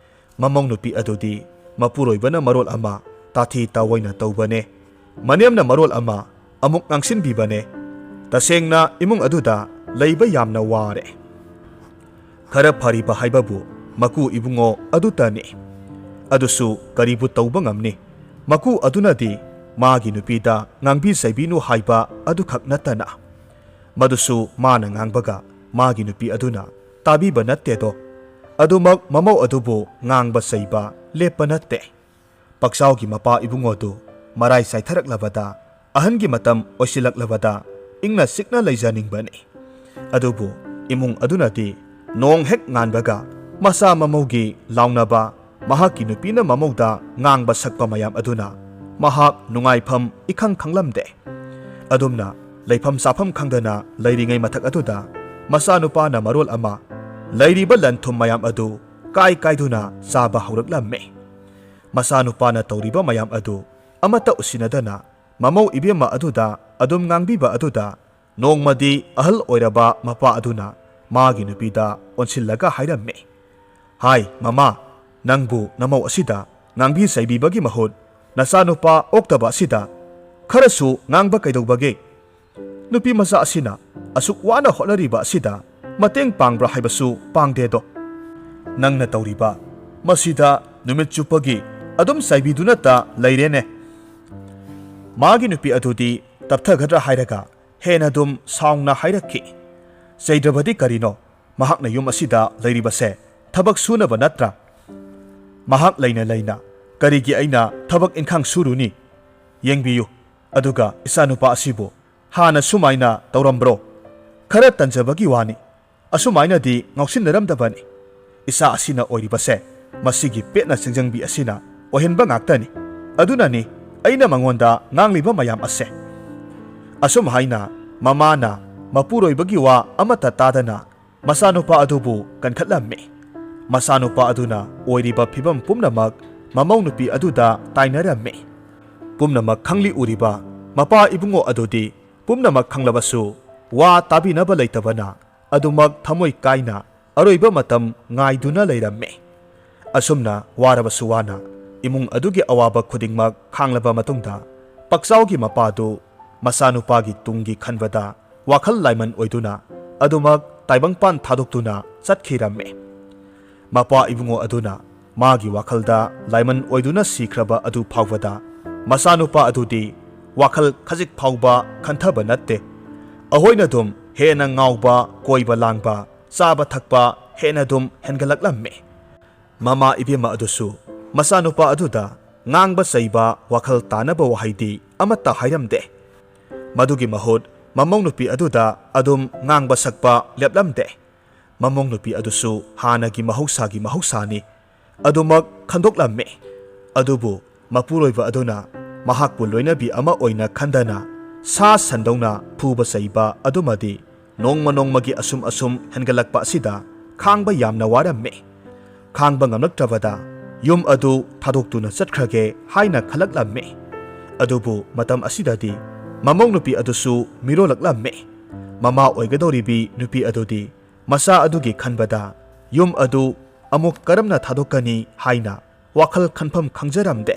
ꯃꯃꯧ ꯅꯨꯄꯤ ꯑꯗꯨꯗꯤ ꯃꯄꯨꯔꯣꯏꯕꯅ ꯃꯔꯣꯜ ꯑꯃ ꯇꯥꯊꯤ ꯇꯥꯑꯣꯏꯅ ꯇꯧꯕꯅꯦ, ꯃꯅꯦꯝꯅ ꯃꯔꯣꯜ ꯑꯃ ꯑꯃꯨꯛ ꯉꯥꯡꯁꯤꯟꯕꯤꯕꯅꯦ꯫ ꯇꯁꯦꯡꯅ ꯏꯃꯨꯡ ꯑꯗꯨꯗ ꯂꯩꯕ ꯌꯥꯝꯅ ꯋꯥꯔꯦ꯫ ꯈꯔ ꯐꯔꯤꯕ ꯍꯥꯏꯕꯕꯨ ꯃꯀꯨ ꯏꯕꯨꯡꯉꯣ ꯑꯗꯨꯇꯅꯤ꯫ ꯑꯗꯨꯁꯨ ꯀꯔꯤꯕꯨ ꯇꯧꯕ ꯉꯝꯅꯤ? ꯃꯀꯨ ꯑꯗꯨꯅꯗꯤ ꯃꯥꯒꯤ ꯅꯨꯄꯤꯗ ꯉꯥꯡꯕꯤ ꯆꯩꯕꯤꯅꯨ ꯍꯥꯏꯕ ꯑꯗꯨꯈꯛ ꯅꯠꯇꯅ, ꯃꯗꯨꯁꯨ ꯃꯥꯅ ꯉꯥꯡꯕꯒ ꯃꯥꯒꯤ ꯅꯨꯄꯤ ꯑꯗꯨꯅ ꯇꯥꯕꯤꯕ ꯅꯠꯇꯦꯗꯣ꯫ ꯑꯗꯨꯃꯛ ꯃꯃꯧ ꯑꯗꯨꯕꯨ ꯉꯥꯡꯕ ꯆꯩꯕ ꯂꯦꯞꯄ ꯅꯠꯇꯦ꯫ ꯄꯛꯆꯥꯎꯒꯤ ꯃꯄꯥ ꯏꯕꯨꯡꯉꯣꯗꯨ ꯃꯔꯥꯏ ꯆꯥꯏꯊꯔꯛꯂꯕꯗ, ꯑꯍꯟꯒꯤ ꯃꯇꯝ ꯑꯣꯏꯁꯤꯜꯂꯛꯂꯕꯗ ꯏꯪꯅ ꯆꯤꯛꯅ ꯂꯩꯖꯅꯤꯡꯕꯅꯤ꯫ ꯑꯗꯨꯕꯨ ꯏꯃꯨꯡ ꯑꯗꯨꯅꯗꯤ ꯅꯣꯡ ꯍꯦꯛ ꯉꯥꯟꯕꯒ ꯃꯆꯥ ꯃꯃꯧꯒꯤ ꯂꯥꯎꯅꯕ, ꯃꯍꯥꯛꯀꯤ ꯅꯨꯄꯤꯅ ꯃꯃꯧꯗ ꯉꯥꯡꯕ ꯁꯛꯄ ꯃꯌꯥꯝ ꯑꯗꯨꯅ ꯃꯍꯥꯛ ꯅꯨꯡꯉꯥꯏꯐꯝ ꯏꯈꯪ ꯈꯪꯂꯝꯗꯦ꯫ ꯑꯗꯨꯝꯅ ꯂꯩꯐꯝ ꯆꯥꯐꯝ ꯈꯪꯗꯅ ꯂꯩꯔꯤꯉꯩ ꯃꯊꯛ ꯑꯗꯨꯗ ꯃꯆꯥꯅꯨꯄꯥꯅ ꯃꯔꯣꯜ ꯑꯃ ꯂꯩꯔꯤꯕ ꯂꯟ ꯊꯨꯝ ꯃꯌꯥꯝ ꯑꯗꯨ ꯀꯥꯏ ꯀꯥꯏꯗꯨꯅ ꯆꯥꯕ ꯍꯧꯔꯛꯂꯝꯃꯤ꯫ ꯃꯆꯥꯅꯨꯄꯥꯅ ꯇꯧꯔꯤꯕ ꯃꯌꯥꯝ ꯑꯗꯨ ꯑꯃꯠꯇ ꯎꯁꯤꯟꯅꯗꯅ ꯃꯃꯧ ꯏꯕꯦꯝꯃ ꯑꯗꯨꯗ ꯑꯗꯨꯝ ꯉꯥꯡꯕꯤꯕ ꯑꯗꯨꯗ ꯅꯣꯡꯃꯗꯤ ꯑꯍꯜ ꯑꯣꯏꯔꯕ ꯃꯄꯥ ꯑꯗꯨꯅ ꯃꯥꯒꯤ ꯅꯨꯄꯤꯗ ꯑꯣꯟꯁꯤꯜꯂꯒ ꯍꯥꯏꯔꯝꯃꯤ, "ꯍꯥꯏ, ꯃꯃꯥ, ꯅꯪꯕꯨ ꯅꯃꯧ ꯑꯁꯤꯗ ꯉꯥꯡꯕꯤ ꯆꯩꯕꯤꯕꯒꯤ ꯃꯍꯨꯠ ꯅꯆꯥꯅꯨꯄꯥ ꯑꯣꯛꯇꯕ ꯑꯁꯤꯗ ꯈꯔꯁꯨ ꯉꯥꯡꯕ ꯀꯩꯗꯧꯕꯒꯦ? ꯅꯨꯄꯤ ꯃꯆꯥ ꯑꯁꯤꯅ ꯑꯁꯨꯛ ꯋꯥꯅ ꯍꯣꯠꯅꯔꯤꯕ ꯑꯁꯤꯗ ꯃꯇꯦꯡ ꯄꯥꯡꯕ꯭ꯔꯥ ꯍꯥꯏꯕꯁꯨ ꯄꯥꯡꯗꯦꯗꯣ꯫ ꯅꯪꯅ ꯇꯧꯔꯤꯕ ꯃꯁꯤꯗ ꯅꯨꯃꯤꯠ ꯆꯨꯞꯄꯒꯤ ꯑꯗꯨꯝ ꯆꯩꯕꯤꯗꯨꯅꯇ ꯂꯩꯔꯦꯅꯦ꯫" ꯃꯥꯒꯤ ꯅꯨꯄꯤ ꯑꯗꯨꯗꯤ ꯇꯞꯊꯒꯗ꯭ꯔꯥ ꯍꯥꯏꯔꯒ ꯍꯦꯟꯅ ꯑꯗꯨꯝ ꯁꯥꯎꯅ ꯍꯥꯏꯔꯛꯈꯤ, "ꯆꯩꯗ꯭ꯔꯕꯗꯤ ꯀꯔꯤꯅꯣ? ꯃꯍꯥꯛꯅ ꯌꯨꯝ ꯑꯁꯤꯗ ꯂꯩꯔꯤꯕꯁꯦ ꯊꯕꯛ ꯁꯨꯅꯕ ꯅꯠꯇ꯭ꯔꯥ? ꯃꯍꯥꯛ ꯂꯩꯅ ꯂꯩꯅ ꯀꯔꯤꯒꯤ ꯑꯩꯅ ꯊꯕꯛ ꯏꯟꯈꯥꯡ ꯁꯨꯔꯨꯅꯤ? ꯌꯦꯡꯕꯤꯌꯨ, ꯑꯗꯨꯒ ꯏꯆꯥꯅꯨꯄꯥ ꯑꯁꯤꯕꯨ ꯍꯥꯟꯅ ꯁꯨꯃꯥꯏꯅ ꯇꯧꯔꯝꯕ꯭ꯔꯣ? ꯈꯔ ꯇꯟꯖꯕꯒꯤ ꯋꯥꯅꯤ꯫ ꯑꯁꯨꯃꯥꯏꯅꯗꯤ ꯉꯥꯎꯁꯤꯟꯅꯔꯝꯗꯕꯅꯤ꯫ ꯏꯆꯥ ꯑꯁꯤꯅ ꯑꯣꯏꯔꯤꯕꯁꯦ ꯃꯁꯤꯒꯤ ꯄꯦꯠꯅ ꯆꯤꯡꯖꯪꯕꯤ ꯑꯁꯤꯅ ꯑꯣꯏꯍꯟꯕ ꯉꯥꯛꯇꯅꯤ꯫ ꯑꯗꯨꯅꯅꯤ ꯑꯩꯅ ꯃꯉꯣꯟꯗ ꯉꯥꯡꯂꯤꯕ ꯃꯌꯥꯝ ꯑꯁꯦ꯫" ꯑꯁꯨꯝ ꯍꯥꯏꯅ ꯃꯃꯥꯅ ꯃꯄꯨꯔꯣꯏꯕꯒꯤ ꯋꯥ ꯑꯃꯠꯇ ꯇꯥꯗꯅ ꯃꯆꯥꯅꯨꯄꯥ ꯑꯗꯨꯕꯨ ꯀꯟꯈꯠꯂꯝꯃꯤ꯫ ꯃꯆꯥꯅꯨꯄꯥ ꯑꯗꯨꯅ ꯑꯣꯏꯔꯤꯕ ꯐꯤꯕꯝ ꯄꯨꯝꯅꯃꯛ ꯃꯃꯧ ꯅꯨꯄꯤ ꯑꯗꯨꯗ ꯇꯥꯏꯅꯔꯝꯃꯤ꯫ ꯄꯨꯝꯅꯃꯛ ꯈꯪꯂꯤ ꯎꯔꯤꯕ ꯃꯄꯥ ꯏꯕꯨꯡꯉꯣ ꯑꯗꯨꯗꯤ ꯄꯨꯝꯅꯃꯛ ꯈꯪꯂꯕꯁꯨ ꯋꯥ ꯇꯥꯕꯤꯅꯕ ꯂꯩꯇꯕꯅ ꯑꯗꯨꯃꯛ ꯊꯃꯣꯏ ꯀꯥꯏꯅ ꯑꯔꯣꯏꯕ ꯃꯇꯝ ꯉꯥꯏꯗꯨꯅ ꯂꯩꯔꯝꯃꯤ꯫ ꯑꯁꯨꯝꯅ ꯋꯥꯔꯕꯁꯨ ꯋꯥꯅ ꯏꯃꯨꯡ ꯑꯗꯨꯒꯤ ꯑꯋꯥꯕ ꯈꯨꯗꯤꯡꯃꯛ ꯈꯥꯡꯂꯕ ꯃꯇꯨꯡꯗ ꯄꯛꯆꯥꯎꯒꯤ ꯃꯄꯥꯗꯨ ꯃꯆꯥꯅꯨꯄꯥꯒꯤ ꯇꯨꯡꯒꯤ ꯈꯟꯕꯗ ꯋꯥꯈꯜ ꯂꯥꯏꯃꯟ ꯑꯣꯏꯗꯨꯅ ꯑꯗꯨꯃꯛ ꯇꯥꯏꯕꯪꯄꯥꯟ ꯊꯥꯗꯣꯛꯇꯨꯅ ꯆꯠꯈꯤꯔꯝꯃꯤ꯫ ꯃꯄꯥ ꯏꯕꯨꯡꯉꯣ ꯑꯗꯨꯅ ꯃꯥꯒꯤ ꯋꯥꯈꯜꯗ ꯂꯥꯏꯃꯟ ꯑꯣꯏꯗꯨꯅ ꯁꯤꯈ꯭ꯔꯕ ꯑꯗꯨ ꯐꯥꯎꯕꯗ ꯃꯆꯥꯅꯨꯄꯥ ꯑꯗꯨꯗꯤ ꯋꯥꯈꯜ ꯈꯖꯤꯛ ꯐꯥꯎꯕ ꯈꯟꯊꯕ ꯅꯠꯇꯦ꯫ ꯑꯍꯣꯏꯅꯗꯨꯝ ꯍꯦꯟꯅ ꯉꯥꯎꯕ, ꯀꯣꯏꯕ ꯂꯥꯡꯕ, ꯆꯥꯕ ꯊꯛꯄ ꯍꯦꯟꯅꯗꯨꯝ ꯍꯦꯟꯒꯠꯂꯛꯂꯝꯃꯤ꯫ ꯃꯃꯥ ꯏꯕꯦꯝꯃ ꯑꯗꯨꯁꯨ ꯃꯆꯥꯅꯨꯄꯥ ꯑꯗꯨꯗ ꯉꯥꯡꯕ ꯆꯩꯕ, ꯋꯥꯈꯜ ꯇꯥꯅꯕ ꯋꯥꯍꯩꯗꯤ ꯑꯃꯠꯇ ꯍꯥꯏꯔꯝꯗꯦ꯫ ꯃꯗꯨꯒꯤ ꯃꯍꯨꯠ ꯃꯃꯧ ꯅꯨꯄꯤ ꯑꯗꯨꯗ ꯑꯗꯨꯝ ꯉꯥꯡꯕ ꯁꯛꯄ ꯂꯦꯞꯂꯝꯗꯦ꯫ ꯃꯃꯧ ꯅꯨꯄꯤ ꯑꯗꯨꯁꯨ ꯍꯥꯟꯅꯒꯤ ꯃꯍꯧꯁꯥꯒꯤ ꯃꯍꯧꯁꯥꯅꯤ꯫ ꯑꯗꯨꯃꯛ ꯈꯟꯗꯣꯛꯂꯝꯃꯤ꯫ ꯑꯗꯨꯕꯨ ꯃꯄꯨꯔꯣꯏꯕ ꯑꯗꯨꯅ ꯃꯍꯥꯛꯄꯨ ꯂꯣꯏꯅꯕꯤ ꯑꯃ ꯑꯣꯏꯅ ꯈꯟꯗꯅ ꯁꯥ ꯁꯟꯗꯧꯅ ꯐꯨꯕ ꯆꯩꯕ ꯑꯗꯨꯃꯗꯤ ꯅꯣꯡꯃ ꯅꯣꯡꯃꯒꯤ ꯑꯁꯨꯝ ꯑꯁꯨꯝ ꯍꯦꯟꯒꯠꯂꯛꯄ ꯑꯁꯤꯗ ꯈꯥꯡꯕ ꯌꯥꯝꯅ ꯋꯥꯔꯝꯃꯤ꯫ ꯈꯥꯡꯕ ꯉꯝꯂꯛꯇ꯭ꯔꯕꯗ ꯌꯨꯝ ꯑꯗꯨ ꯊꯥꯗꯣꯛꯇꯨꯅ ꯆꯠꯈ꯭ꯔꯒꯦ ꯍꯥꯏꯅ ꯈꯜꯂꯛꯂꯝꯃꯤ꯫ ꯑꯗꯨꯕꯨ ꯃꯇꯝ ꯑꯁꯤꯗꯗꯤ ꯃꯃꯧ ꯅꯨꯄꯤ ꯑꯗꯨꯁꯨ ꯃꯤꯔꯣꯜꯂꯛꯂꯝꯃꯤ꯫ ꯃꯃꯥ ꯑꯣꯏꯒꯗꯧꯔꯤꯕꯤ ꯅꯨꯄꯤ ꯑꯗꯨꯗꯤ ꯃꯆꯥ ꯑꯗꯨꯒꯤ ꯈꯟꯕꯗ ꯌꯨꯝ ꯑꯗꯨ ꯑꯃꯨꯛ ꯀꯔꯝꯅ ꯊꯥꯗꯣꯛꯀꯅꯤ ꯍꯥꯏꯅ ꯋꯥꯈꯜ ꯈꯟꯐꯝ ꯈꯪꯖꯔꯝꯗꯦ꯫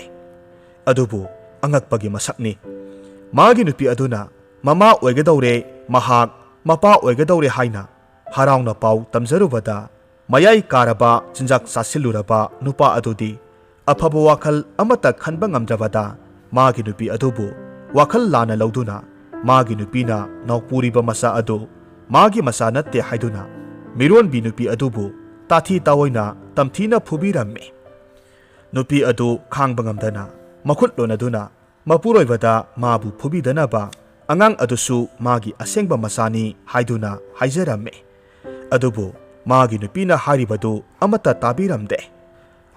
ꯑꯗꯨꯕꯨ ꯑꯉꯛꯄꯒꯤ ꯃꯁꯛꯅꯤ꯫ ꯃꯥꯒꯤ ꯅꯨꯄꯤ ꯑꯗꯨꯅ ꯃꯃꯥ ꯑꯣꯏꯒꯗꯧꯔꯦ, ꯃꯍꯥꯛ ꯃꯄꯥ ꯑꯣꯏꯒꯗꯧꯔꯦ ꯍꯥꯏꯅ ꯍꯔꯥꯎꯅ ꯄꯥꯎ ꯇꯝꯖꯔꯨꯕꯗ, ꯃꯌꯥꯏ ꯀꯥꯔꯕ ꯆꯤꯟꯖꯥꯛ ꯆꯥꯁꯤꯜꯂꯨꯔꯕ ꯅꯨꯄꯥ ꯑꯗꯨꯗꯤ ꯑꯐꯕ ꯋꯥꯈꯜ ꯑꯃꯠꯇ ꯈꯟꯕ ꯉꯝꯗ꯭ꯔꯕꯗ, ꯃꯥꯒꯤ ꯅꯨꯄꯤ ꯑꯗꯨꯕꯨ ꯋꯥꯈꯜ ꯂꯥꯟꯅ ꯂꯧꯗꯨꯅ, ꯃꯥꯒꯤ ꯅꯨꯄꯤꯅ ꯅꯥꯎꯄꯨꯔꯤꯕ ꯃꯆꯥ ꯑꯗꯨ ꯃꯥꯒꯤ ꯃꯆꯥ ꯅꯠꯇꯦ ꯍꯥꯏꯗꯨꯅ, ꯃꯤꯔꯣꯟꯕꯤ ꯅꯨꯄꯤ ꯑꯗꯨꯕꯨ ꯇꯥꯊꯤ ꯇꯥꯑꯣꯏꯅ ꯇꯝꯊꯤꯅ ꯐꯨꯕꯤꯔꯝꯃꯤ꯫ ꯅꯨꯄꯤ ꯑꯗꯨ ꯈꯥꯡꯕ ꯉꯝꯗꯅ ꯃꯈꯨꯠ ꯂꯣꯟꯅꯗꯨꯅ ꯃꯄꯨꯔꯣꯏꯕꯗ ꯃꯥꯕꯨ ꯐꯨꯕꯤꯗꯅꯕ, ꯑꯉꯥꯡ ꯑꯗꯨꯁꯨ ꯃꯥꯒꯤ ꯑꯁꯦꯡꯕ ꯃꯆꯥꯅꯤ ꯍꯥꯏꯗꯨꯅ ꯍꯥꯏꯖꯔꯝꯃꯤ꯫ ꯑꯗꯨꯕꯨ ꯃꯥꯒꯤ ꯅꯨꯄꯤꯅ ꯍꯥꯏꯔꯤꯕꯗꯨ ꯑꯃꯠꯇ ꯇꯥꯕꯤꯔꯝꯗꯦ꯫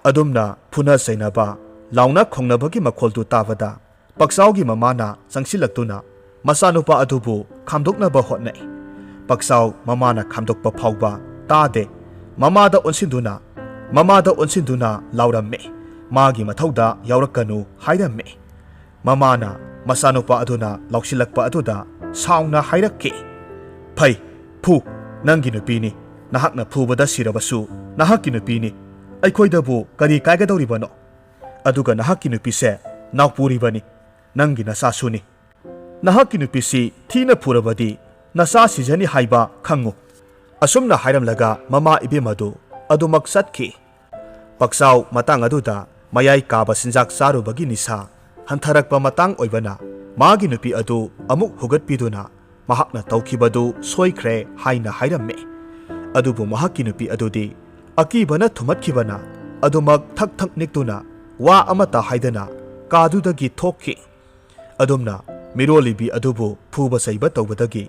ꯑꯗꯨꯝꯅ ꯐꯨꯅ ꯆꯩꯅꯕ, ꯂꯥꯎꯅ ꯈꯣꯡꯅꯕꯒꯤ ꯃꯈꯣꯜꯗꯨ ꯇꯥꯕꯗ, ꯄꯛꯆꯥꯎꯒꯤ ꯃꯃꯥꯅ ꯆꯪꯁꯤꯜꯂꯛꯇꯨꯅ ꯃꯆꯥꯅꯨꯄꯥ ꯑꯗꯨꯕꯨ ꯈꯥꯝꯗꯣꯛꯅꯕ ꯍꯣꯠꯅꯩ꯫ ꯄꯛꯆꯥꯎ ꯃꯃꯥꯅ ꯈꯥꯝꯗꯣꯛꯄ ꯐꯥꯎꯕ ꯇꯥꯗꯦ꯫ ꯃꯃꯥꯗ ꯑꯣꯟꯁꯤꯟꯗꯨꯅ, ꯃꯃꯥꯗ ꯑꯣꯟꯁꯤꯟꯗꯨꯅ ꯂꯥꯎꯔꯝꯃꯤ꯫ ꯃꯥꯒꯤ ꯃꯊꯧꯗ ꯌꯥꯎꯔꯛꯀꯅꯨ ꯍꯥꯏꯔꯝꯃꯤ꯫ ꯃꯃꯥꯅ ꯃꯆꯥꯅꯨꯄꯥ ꯑꯗꯨꯅ ꯂꯥꯎꯁꯤꯜꯂꯛꯄ ꯑꯗꯨꯗ ꯁꯥꯎꯅ ꯍꯥꯏꯔꯛꯈꯤ, "ꯐꯩ, ꯐꯨ, ꯅꯪꯒꯤ ꯅꯨꯄꯤꯅꯤ꯫ ꯅꯍꯥꯛꯅ ꯐꯨꯕꯗ ꯁꯤꯔꯕꯁꯨ ꯅꯍꯥꯛꯀꯤ ꯅꯨꯄꯤꯅꯤ꯫ ꯑꯩꯈꯣꯏꯗꯕꯨ ꯀꯔꯤ ꯀꯥꯏꯒꯗꯧꯔꯤꯕꯅꯣ? ꯑꯗꯨꯒ ꯅꯍꯥꯛꯀꯤ ꯅꯨꯄꯤꯁꯦ ꯅꯥꯎꯄꯨꯔꯤꯕꯅꯤ, ꯅꯪꯒꯤ ꯅꯆꯥꯁꯨꯅꯤ꯫ ꯅꯍꯥꯛꯀꯤ ꯅꯨꯄꯤꯁꯤ ꯊꯤꯅ ꯐꯨꯔꯕꯗꯤ ꯅꯆꯥ ꯁꯤꯖꯅꯤ ꯍꯥꯏꯕ ꯈꯪꯉꯨ꯫" ꯑꯁꯨꯝꯅ ꯍꯥꯏꯔꯝꯂꯒ ꯃꯃꯥ ꯏꯕꯦꯝ ꯑꯗꯨ ꯑꯗꯨꯃꯛ ꯆꯠꯈꯤ꯫ ꯄꯛꯆꯥꯎ ꯃꯇꯥꯡ ꯑꯗꯨꯗ ꯃꯌꯥꯏ ꯀꯥꯕ ꯆꯤꯟꯖꯥꯛ ꯆꯥꯔꯨꯕꯒꯤ ꯅꯤꯁꯥ ꯍꯟꯊꯔꯛꯄ ꯃꯇꯥꯡ ꯑꯣꯏꯕꯅ, ꯃꯥꯒꯤ ꯅꯨꯄꯤ ꯑꯗꯨ ꯑꯃꯨꯛ ꯍꯨꯒꯠꯄꯤꯗꯨꯅ ꯃꯍꯥꯛꯅ ꯇꯧꯈꯤꯕꯗꯨ ꯁꯣꯏꯈ꯭ꯔꯦ ꯍꯥꯏꯅ ꯍꯥꯏꯔꯝꯃꯤ꯫ ꯑꯗꯨꯕꯨ ꯃꯍꯥꯛꯀꯤ ꯅꯨꯄꯤ ꯑꯗꯨꯗꯤ ꯑꯀꯤꯕꯅ ꯊꯨꯝꯍꯠꯈꯤꯕꯅ ꯑꯗꯨꯃꯛ ꯊꯛ ꯊꯛ ꯅꯤꯛꯇꯨꯅ ꯋꯥ ꯑꯃꯠꯇ ꯍꯥꯏꯗꯅ ꯀꯥꯗꯨꯗꯒꯤ ꯊꯣꯛꯈꯤ꯫ ꯑꯗꯨꯝꯅ ꯃꯤꯔꯣꯜꯂꯤꯕꯤ ꯑꯗꯨꯕꯨ ꯐꯨꯕ ꯆꯩꯕ ꯇꯧꯕꯗꯒꯤ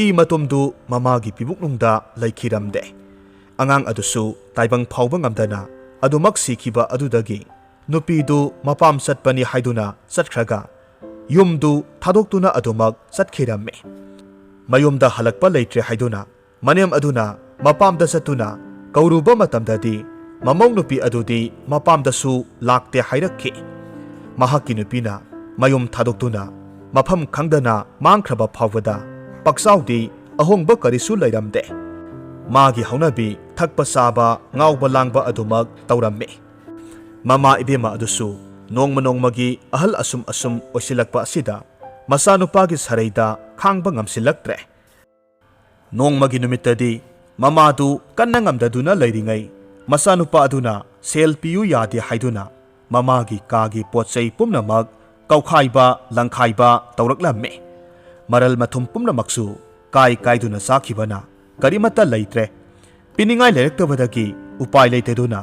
ꯏ ꯃꯇꯨꯝꯗꯨ ꯃꯃꯥꯒꯤ ꯄꯤꯕꯨꯛꯅꯨꯡꯗ ꯂꯩꯈꯤꯔꯝꯗꯦ꯫ ꯑꯉꯥꯡ ꯑꯗꯨꯁꯨ ꯇꯥꯏꯕꯪ ꯐꯥꯎꯕ ꯉꯝꯗꯅ ꯑꯗꯨꯃꯛ ꯁꯤꯈꯤꯕ ꯑꯗꯨꯗꯒꯤ ꯅꯨꯄꯤꯗꯨ ꯃꯄꯥꯝ ꯆꯠꯄꯅꯤ ꯍꯥꯏꯗꯨꯅ ꯆꯠꯈ꯭ꯔꯒ ꯌꯨꯝꯗꯨ ꯊꯥꯗꯣꯛꯇꯨꯅ ꯑꯗꯨꯃꯛ ꯆꯠꯈꯤꯔꯝꯃꯤ꯫ ꯃꯌꯨꯝꯗ ꯍꯜꯂꯛꯄ ꯂꯩꯇ꯭ꯔꯦ ꯍꯥꯏꯗꯨꯅ ꯃꯅꯦꯝ ꯑꯗꯨꯅ ꯃꯄꯥꯝꯗ ꯆꯠꯇꯨꯅ ꯀꯧꯔꯨꯕ ꯃꯇꯝꯗꯗꯤ ꯃꯃꯧ ꯅꯨꯄꯤ ꯑꯗꯨꯗꯤ ꯃꯄꯥꯝꯗꯁꯨ ꯂꯥꯛꯇꯦ ꯍꯥꯏꯔꯛꯈꯤ꯫ ꯃꯍꯥꯛꯀꯤ ꯅꯨꯄꯤꯅ ꯃꯌꯨꯝ ꯊꯥꯗꯣꯛꯇꯨꯅ ꯃꯐꯝ ꯈꯪꯗꯅ ꯃꯥꯡꯈ꯭ꯔꯕ ꯐꯥꯎꯕꯗ ꯄꯛꯆꯥꯎꯗꯤ ꯑꯍꯣꯡꯕ ꯀꯔꯤꯁꯨ ꯂꯩꯔꯝꯗꯦ꯫ ꯃꯥꯒꯤ ꯍꯧꯅꯕꯤ ꯊꯛꯄ ꯆꯥꯕ, ꯉꯥꯎꯕ ꯂꯥꯡꯕ ꯑꯗꯨꯃꯛ ꯇꯧꯔꯝꯃꯤ꯫ ꯃꯃꯥ ꯏꯕꯦꯝꯃ ꯑꯗꯨꯁꯨ ꯅꯣꯡꯃ ꯅꯣꯡꯃꯒꯤ ꯑꯍꯜ ꯑꯁꯨꯝ ꯑꯁꯨꯝ ꯑꯣꯏꯁꯤꯜꯂꯛꯄ ꯑꯁꯤꯗ ꯃꯆꯥꯅꯨꯄꯥꯒꯤ ꯁꯔꯩꯗ ꯈꯥꯡꯕ ꯉꯝꯁꯤꯜꯂꯛꯇ꯭ꯔꯦ꯫ ꯅꯣꯡꯃꯒꯤ ꯅꯨꯃꯤꯠꯇꯗꯤ ꯃꯃꯥꯗꯨ ꯀꯟꯅ ꯉꯝꯗꯗꯨꯅ ꯂꯩꯔꯤꯉꯩ, ꯃꯆꯥꯅꯨꯄꯥ ꯑꯗꯨꯅ ꯁꯦꯜ ꯄꯤꯌꯨ ꯌꯥꯗꯦ ꯍꯥꯏꯗꯨꯅ ꯃꯃꯥꯒꯤ ꯀꯥꯒꯤ ꯄꯣꯠ ꯆꯩ ꯄꯨꯝꯅꯃꯛ ꯀꯧꯈꯥꯏꯕ ꯂꯪꯈꯥꯏꯕ ꯇꯧꯔꯛꯂꯝꯃꯤ꯫ ꯃꯔꯜ ꯃꯊꯨꯝ ꯄꯨꯝꯅꯃꯛꯁꯨ ꯀꯥꯏ ꯀꯥꯏꯗꯨꯅ ꯆꯥꯈꯤꯕꯅ ꯀꯔꯤꯃꯠꯇ ꯂꯩꯇ꯭ꯔꯦ꯫ ꯄꯤꯅꯤꯡꯉꯥꯏ ꯂꯩꯔꯛꯇꯕꯗꯒꯤ ꯎꯄꯥꯏ ꯂꯩꯇꯗꯨꯅ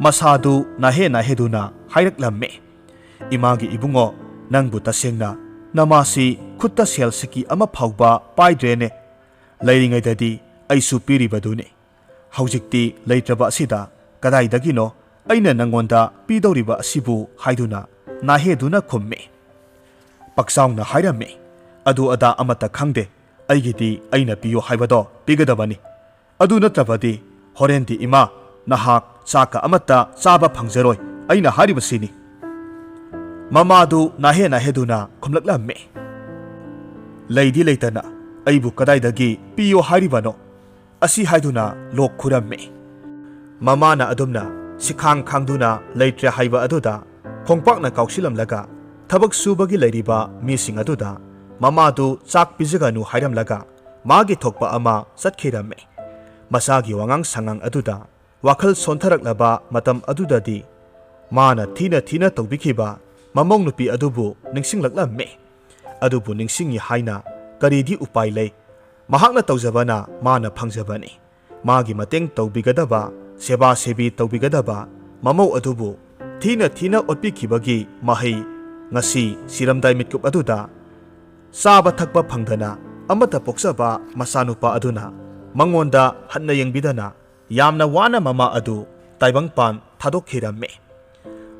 ꯃꯁꯥꯗꯨ ꯅꯥꯍꯦ ꯅꯥꯍꯦꯗꯨꯅ ꯍꯥꯏꯔꯛꯂꯝꯃꯤ, "ꯏꯃꯥꯒꯤ ꯏꯕꯨꯡꯉꯣ, ꯅꯪꯕꯨ ꯇꯁꯦꯡꯅ ꯅꯃꯥꯁꯤ ꯈꯨꯠꯇ ꯁꯦꯜ ꯁꯤꯀꯤ ꯑꯃ ꯐꯥꯎꯕ ꯄꯥꯏꯗ꯭ꯔꯦꯅꯦ꯫ ꯂꯩꯔꯤꯉꯩꯗꯗꯤ ꯑꯩꯁꯨ ꯄꯤꯔꯤꯕꯗꯨꯅꯤ꯫ ꯍꯧꯖꯤꯛꯇꯤ ꯂꯩꯇ꯭ꯔꯕ ꯑꯁꯤꯗ ꯀꯗꯥꯏꯗꯒꯤꯅꯣ ꯑꯩꯅ ꯅꯪꯉꯣꯟꯗ ꯄꯤꯗꯧꯔꯤꯕ ꯑꯁꯤꯕꯨ?" ꯍꯥꯏꯗꯨꯅ ꯅꯥꯍꯦꯗꯨꯅ ꯈꯨꯝꯃꯤ꯫ ꯄꯛꯆꯥꯎꯅ ꯍꯥꯏꯔꯝꯃꯤ, "ꯑꯗꯨ ꯑꯗꯥ ꯑꯃꯠꯇ ꯈꯪꯗꯦ, ꯑꯩꯒꯤꯗꯤ ꯑꯩꯅ ꯄꯤꯌꯨ ꯍꯥꯏꯕꯗꯣ ꯄꯤꯒꯗꯕꯅꯤ꯫ ꯑꯗꯨ ꯅꯠꯇ꯭ꯔꯕꯗꯤ ꯍꯣꯔꯦꯟꯗꯤ ꯏꯃꯥ ꯅꯍꯥꯛ ꯆꯥꯛꯀ ꯑꯃꯠꯇ ꯆꯥꯕ ꯐꯪꯖꯔꯣꯏ, ꯑꯩꯅ ꯍꯥꯏꯔꯤꯕꯁꯤꯅꯤ"꯫ ꯃꯃꯥꯗꯨ ꯅꯥꯍꯦ ꯅꯥꯍꯦꯗꯨꯅ ꯈꯨꯝꯂꯛꯂꯝꯃꯤ, "ꯂꯩꯗꯤ ꯂꯩꯇꯅ ꯑꯩꯕꯨ ꯀꯗꯥꯏꯗꯒꯤ ꯄꯤꯌꯣ ꯍꯥꯏꯔꯤꯕꯅꯣ?" ꯑꯁꯤ ꯍꯥꯏꯗꯨꯅ ꯂꯣꯛ ꯈꯨꯔꯝꯃꯤ꯫ ꯃꯃꯥꯅ ꯑꯗꯨꯝꯅ ꯁꯤꯈꯥꯡ ꯈꯥꯡꯗꯨꯅ ꯂꯩꯇ꯭ꯔꯦ ꯍꯥꯏꯕ ꯑꯗꯨꯗ ꯈꯣꯡꯄꯥꯛꯅ ꯀꯥꯎꯁꯤꯜꯂꯝꯂꯒ ꯊꯕꯛ ꯁꯨꯕꯒꯤ ꯂꯩꯔꯤꯕ ꯃꯤꯁꯤꯡ ꯑꯗꯨꯗ ꯃꯃꯥꯗꯨ ꯆꯥꯛ ꯄꯤꯖꯒꯅꯨ ꯍꯥꯏꯔꯝꯂꯒ ꯃꯥꯒꯤ ꯊꯣꯛꯄ ꯑꯃ ꯆꯠꯈꯤꯔꯝꯃꯤ꯫ ꯃꯆꯥꯒꯤ ꯋꯥꯉꯥꯡ ꯁꯉꯥꯡ ꯑꯗꯨꯗ ꯋꯥꯈꯜ ꯁꯣꯟꯊꯔꯛꯂꯕ ꯃꯇꯝ ꯑꯗꯨꯗꯗꯤ ꯃꯥꯅ ꯊꯤꯅ ꯊꯤꯅ ꯇꯧꯕꯤꯈꯤꯕ ꯃꯃꯧ ꯅꯨꯄꯤ ꯑꯗꯨꯕꯨ ꯅꯤꯡꯁꯤꯡꯂꯛꯂꯝꯃꯤ꯫ ꯑꯗꯨꯕꯨ ꯅꯤꯡꯁꯤꯡꯉꯤ ꯍꯥꯏꯅ ꯀꯔꯤꯗꯤ ꯎꯄꯥꯏ ꯂꯩ? ꯃꯍꯥꯛꯅ ꯇꯧꯖꯕꯅ ꯃꯥꯅ ꯐꯪꯖꯕꯅꯤ꯫ ꯃꯥꯒꯤ ꯃꯇꯦꯡ ꯇꯧꯕꯤꯒꯗꯕ, ꯁꯦꯕꯥ ꯁꯦꯕꯤ ꯇꯧꯕꯤꯒꯗꯕ ꯃꯃꯧ ꯑꯗꯨꯕꯨ ꯊꯤꯅ ꯊꯤꯅ ꯑꯣꯠꯄꯤꯈꯤꯕꯒꯤ ꯃꯍꯩ ꯉꯁꯤ ꯁꯤꯔꯝꯗꯥꯏ ꯃꯤꯠꯀꯨꯞ ꯑꯗꯨꯗ ꯆꯥꯕ ꯊꯛꯄ ꯐꯪꯗꯅ ꯑꯃꯠꯇ ꯄꯣꯛꯆꯕ ꯃꯆꯥꯅꯨꯄꯥ ꯑꯗꯨꯅ ꯃꯉꯣꯟꯗ ꯍꯟꯅ ꯌꯦꯡꯕꯤꯗꯅ ꯌꯥꯝꯅ ꯋꯥꯅ ꯃꯃꯥ ꯑꯗꯨ ꯇꯥꯏꯕꯪꯄꯥꯟ ꯊꯥꯗꯣꯛꯈꯤꯔꯝꯃꯤ꯫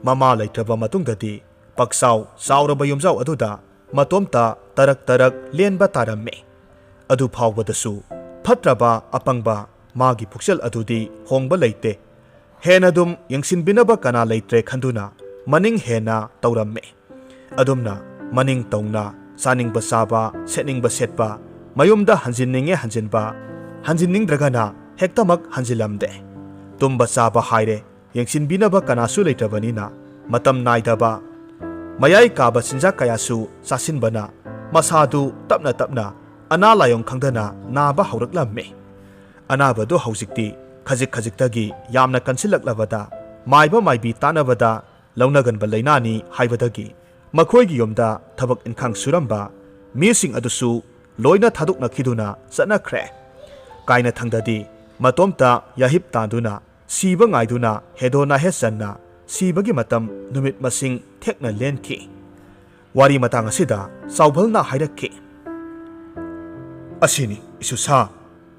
ꯃꯃꯥ ꯂꯩꯇ꯭ꯔꯕ ꯃꯇꯨꯡꯗꯗꯤ ꯄꯛꯆꯥꯎ ꯆꯥꯎꯔꯕ ꯌꯨꯝꯖꯥꯎ ꯑꯗꯨꯗ ꯃꯇꯣꯝꯇ ꯇꯔꯛ ꯇꯔꯛ ꯂꯦꯟꯕ ꯇꯥꯔꯝꯃꯤ꯫ ꯑꯗꯨ ꯐꯥꯎꯕꯗꯁꯨ ꯐꯠꯇ꯭ꯔꯕ ꯑꯄꯪꯕ ꯃꯥꯒꯤ ꯄꯨꯛꯆꯦꯜ ꯑꯗꯨꯗꯤ ꯍꯣꯡꯕ ꯂꯩꯇꯦ꯫ ꯍꯦꯟꯅ ꯑꯗꯨꯝ ꯌꯦꯡꯁꯤꯟꯕꯤꯅꯕ ꯀꯅꯥ ꯂꯩꯇ꯭ꯔꯦ ꯈꯟꯗꯨꯅ ꯃꯅꯤꯡ ꯍꯦꯟꯅ ꯇꯧꯔꯝꯃꯤ꯫ ꯑꯗꯨꯝꯅ ꯃꯅꯤꯡ ꯇꯧꯅ ꯆꯥꯅꯤꯡꯕ ꯆꯥꯕ, ꯁꯦꯠꯅꯤꯡꯕ ꯁꯦꯠꯄ, ꯃꯌꯨꯝꯗ ꯍꯟꯖꯤꯟꯅꯤꯡꯉꯦ ꯍꯟꯖꯤꯟꯕ, ꯍꯟꯖꯤꯟꯅꯤꯡꯗ꯭ꯔꯒꯅ ꯍꯦꯛꯇꯃꯛ ꯍꯟꯖꯤꯜꯂꯝꯗꯦ꯫ ꯇꯨꯝꯕ ꯆꯥꯕ ꯍꯥꯏꯔꯦ, ꯌꯦꯡꯁꯤꯟꯕꯤꯅꯕ ꯀꯅꯥꯁꯨ ꯂꯩꯇ꯭ꯔꯕꯅꯤꯅ ꯃꯇꯝ ꯅꯥꯏꯗꯕ, ꯃꯌꯥꯏ ꯀꯥꯕ ꯆꯤꯟꯖꯥꯛ ꯀꯌꯥꯁꯨ ꯆꯥꯁꯤꯟꯕꯅ ꯃꯁꯥꯗꯨ ꯇꯞꯅ ꯇꯞꯅ ꯑꯅꯥ ꯂꯥꯏꯌꯣꯡ ꯈꯪꯗꯅ ꯅꯥꯕ ꯍꯧꯔꯛꯂꯝꯃꯤ꯫ ꯑꯅꯥꯕꯗꯨ ꯍꯧꯖꯤꯛꯇꯤ ꯈꯖꯤꯛ ꯈꯖꯤꯛꯇꯒꯤ ꯌꯥꯝꯅ ꯀꯟꯁꯤꯜꯂꯛꯂꯕꯗ ꯃꯥꯏꯕ ꯃꯥꯏꯕꯤ ꯇꯥꯟꯅꯕꯗ ꯂꯧꯅꯒꯟꯕ ꯂꯥꯏꯅꯥꯅꯤ ꯍꯥꯏꯕꯗꯒꯤ ꯃꯈꯣꯏꯒꯤ ꯌꯨꯝꯗ ꯊꯕꯛ ꯏꯟꯈꯥꯡ ꯁꯨꯔꯝꯕ ꯃꯤꯁꯤꯡ ꯑꯗꯨꯁꯨ ꯂꯣꯏꯅ ꯊꯥꯗꯣꯛꯅꯈꯤꯗꯨꯅ ꯆꯠꯅꯈ꯭ꯔꯦ꯫ ꯀꯥꯏꯅꯊꯪꯗꯗꯤ ꯃꯇꯣꯝꯇ ꯌꯥꯍꯤꯞ ꯇꯥꯟꯗꯨꯅ ꯁꯤꯕ ꯉꯥꯏꯗꯨꯅ ꯍꯦꯗꯣ ꯅꯥꯍꯦ ꯆꯟꯅ ꯁꯤꯕꯒꯤ ꯃꯇꯝ ꯅꯨꯃꯤꯠ ꯃꯁꯤꯡ ꯊꯦꯛꯅ ꯂꯦꯟꯈꯤ꯫ ꯋꯥꯔꯤ ꯃꯇꯥꯡ ꯑꯁꯤꯗ ꯆꯥꯎꯚꯜꯅ ꯍꯥꯏꯔꯛꯈꯤ, "ꯑꯁꯤꯅꯤ ꯏꯁꯨꯁꯥ,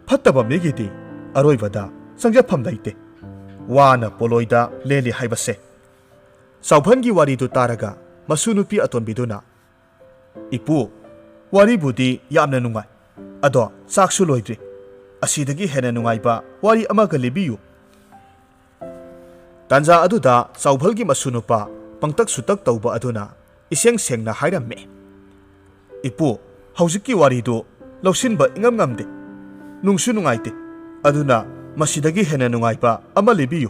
ꯐꯠꯇꯕ ꯃꯤꯒꯤꯗꯤ ꯑꯔꯣꯏꯕꯗ ꯆꯪꯖꯐꯝ ꯂꯩꯇꯦ꯫ ꯋꯥꯅ ꯄꯣꯂꯣꯏꯗ ꯂꯦꯜꯂꯤ ꯍꯥꯏꯕꯁꯦ꯫" ꯆꯥꯎꯚꯜꯒꯤ ꯋꯥꯔꯤꯗꯨ ꯇꯥꯔꯒ ꯃꯁꯨ ꯅꯨꯄꯤ ꯑꯇꯣꯟꯕꯤꯗꯨꯅ, "ꯏꯄꯨ, ꯋꯥꯔꯤꯕꯨꯗꯤ ꯌꯥꯝꯅ ꯅꯨꯡꯉꯥꯏ, ꯑꯗꯣ ꯆꯥꯛꯁꯨ ꯂꯣꯏꯗ꯭ꯔꯤ꯫ ꯑꯁꯤꯗꯒꯤ ꯍꯦꯟꯅ ꯅꯨꯡꯉꯥꯏꯕ ꯋꯥꯔꯤ ꯑꯃꯒ ꯂꯤꯕꯤꯌꯨ꯫" ꯇꯥꯟꯖꯥ ꯑꯗꯨꯗ ꯆꯥꯎꯚꯜꯒꯤ ꯃꯁꯨ ꯅꯨꯄꯥ ꯄꯪꯇꯛ ꯁꯨꯇꯛ ꯇꯧꯕ ꯑꯗꯨꯅ ꯏꯁꯦꯡ ꯁꯦꯡꯅ ꯍꯥꯏꯔꯝꯃꯤ, "ꯏꯄꯨ, ꯍꯧꯖꯤꯛꯀꯤ ꯋꯥꯔꯤꯗꯨ ꯂꯧꯁꯤꯟꯕ ꯏꯉꯝ ꯉꯝꯗꯦ, ꯅꯨꯡꯁꯨ ꯅꯨꯡꯉꯥꯏꯇꯦ, ꯑꯗꯨꯅ ꯃꯁꯤꯗꯒꯤ ꯍꯦꯟꯅ ꯅꯨꯡꯉꯥꯏꯕ ꯑꯃ ꯂꯤꯕꯤꯌꯨ꯫"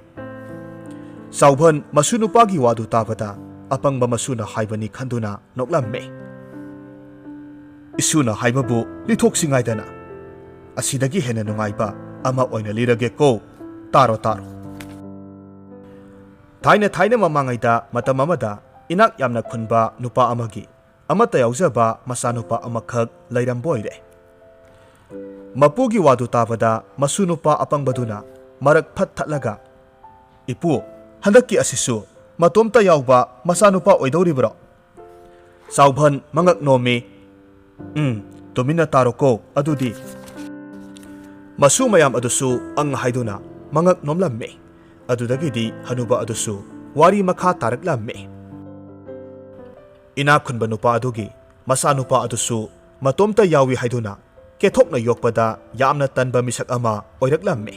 ꯆꯥꯎꯚꯜ ꯃꯁꯨ ꯅꯨꯄꯥꯒꯤ ꯋꯥꯗꯨ ꯇꯥꯕꯗ ꯑꯄꯪꯕ ꯃꯁꯨꯅ ꯍꯥꯏꯕꯅꯤ ꯈꯟꯗꯨꯅ ꯅꯣꯛꯂꯝꯃꯤ꯫ "ꯏꯁꯨꯅ ꯍꯥꯏꯕꯕꯨ ꯂꯤꯊꯣꯛꯁꯤ ꯉꯥꯏꯗꯅ꯫ ꯑꯁꯤꯗꯒꯤ ꯍꯦꯟꯅ ꯅꯨꯡꯉꯥꯏꯕ ꯑꯃ ꯑꯣꯏꯅ ꯂꯤꯔꯒꯦꯀꯣ꯫ ꯇꯥꯔꯣ, ꯇꯥꯔꯣ꯫ ꯊꯥꯏꯅ ꯊꯥꯏꯅ ꯃꯃꯥꯡꯉꯩꯗ ꯃꯇꯝ ꯑꯃꯗ ꯏꯅꯥꯛ ꯌꯥꯝꯅ ꯈꯨꯟꯕ ꯅꯨꯄꯥ ꯑꯃꯒꯤ ꯑꯃꯠꯇ ꯌꯥꯎꯖꯕ ꯃꯆꯥꯅꯨꯄꯥ ꯑꯃꯈꯛ ꯂꯩꯔꯝꯕ ꯑꯣꯏꯔꯦ꯫ ꯃꯄꯨꯒꯤ ꯋꯥꯗꯨ ꯇꯥꯕꯗ ꯃꯁꯨ ꯅꯨꯄꯥ ꯑꯄꯪꯕꯗꯨꯅ ꯃꯔꯛ ꯐꯠ ꯊꯠꯂꯒ, "ꯏꯄꯨ, ꯍꯟꯗꯛꯀꯤ ꯑꯁꯤꯁꯨ ꯃꯇꯣꯝꯇ ꯌꯥꯎꯕ ꯃꯆꯥꯅꯨꯄꯥ ꯑꯣꯏꯗꯧꯔꯤꯕ꯭ꯔꯣ?" ꯆꯥꯎꯚꯟ ꯃꯉꯛ ꯅꯣꯝꯃꯤ꯫ "ꯎꯝ, ꯇꯨꯃꯤꯟꯅ ꯇꯥꯔꯣꯀꯣ ꯑꯗꯨꯗꯤ꯫" ꯃꯁꯨ ꯃꯌꯥꯝ ꯑꯗꯨꯁꯨ ꯑꯪ ꯍꯥꯏꯗꯨꯅ ꯃꯉꯛ ꯅꯣꯝꯂꯝꯃꯤ꯫ ꯑꯗꯨꯗꯒꯤꯗꯤ ꯍꯅꯨꯕ ꯑꯗꯨꯁꯨ ꯋꯥꯔꯤ ꯃꯈꯥ ꯇꯥꯔꯛꯂꯝꯃꯤ꯫ ꯏꯅꯥꯛ ꯈꯨꯟꯕ ꯅꯨꯄꯥ ꯑꯗꯨꯒꯤ ꯃꯆꯥꯅꯨꯄꯥ ꯑꯗꯨꯁꯨ ꯃꯇꯣꯝꯇ ꯌꯥꯎꯏ ꯍꯥꯏꯗꯨꯅ ꯀꯦꯊꯣꯛꯅ ꯌꯣꯛꯄꯗ ꯌꯥꯝꯅ ꯇꯟꯕ ꯃꯤꯁꯛ ꯑꯃ ꯑꯣꯏꯔꯛꯂꯝꯃꯤ꯫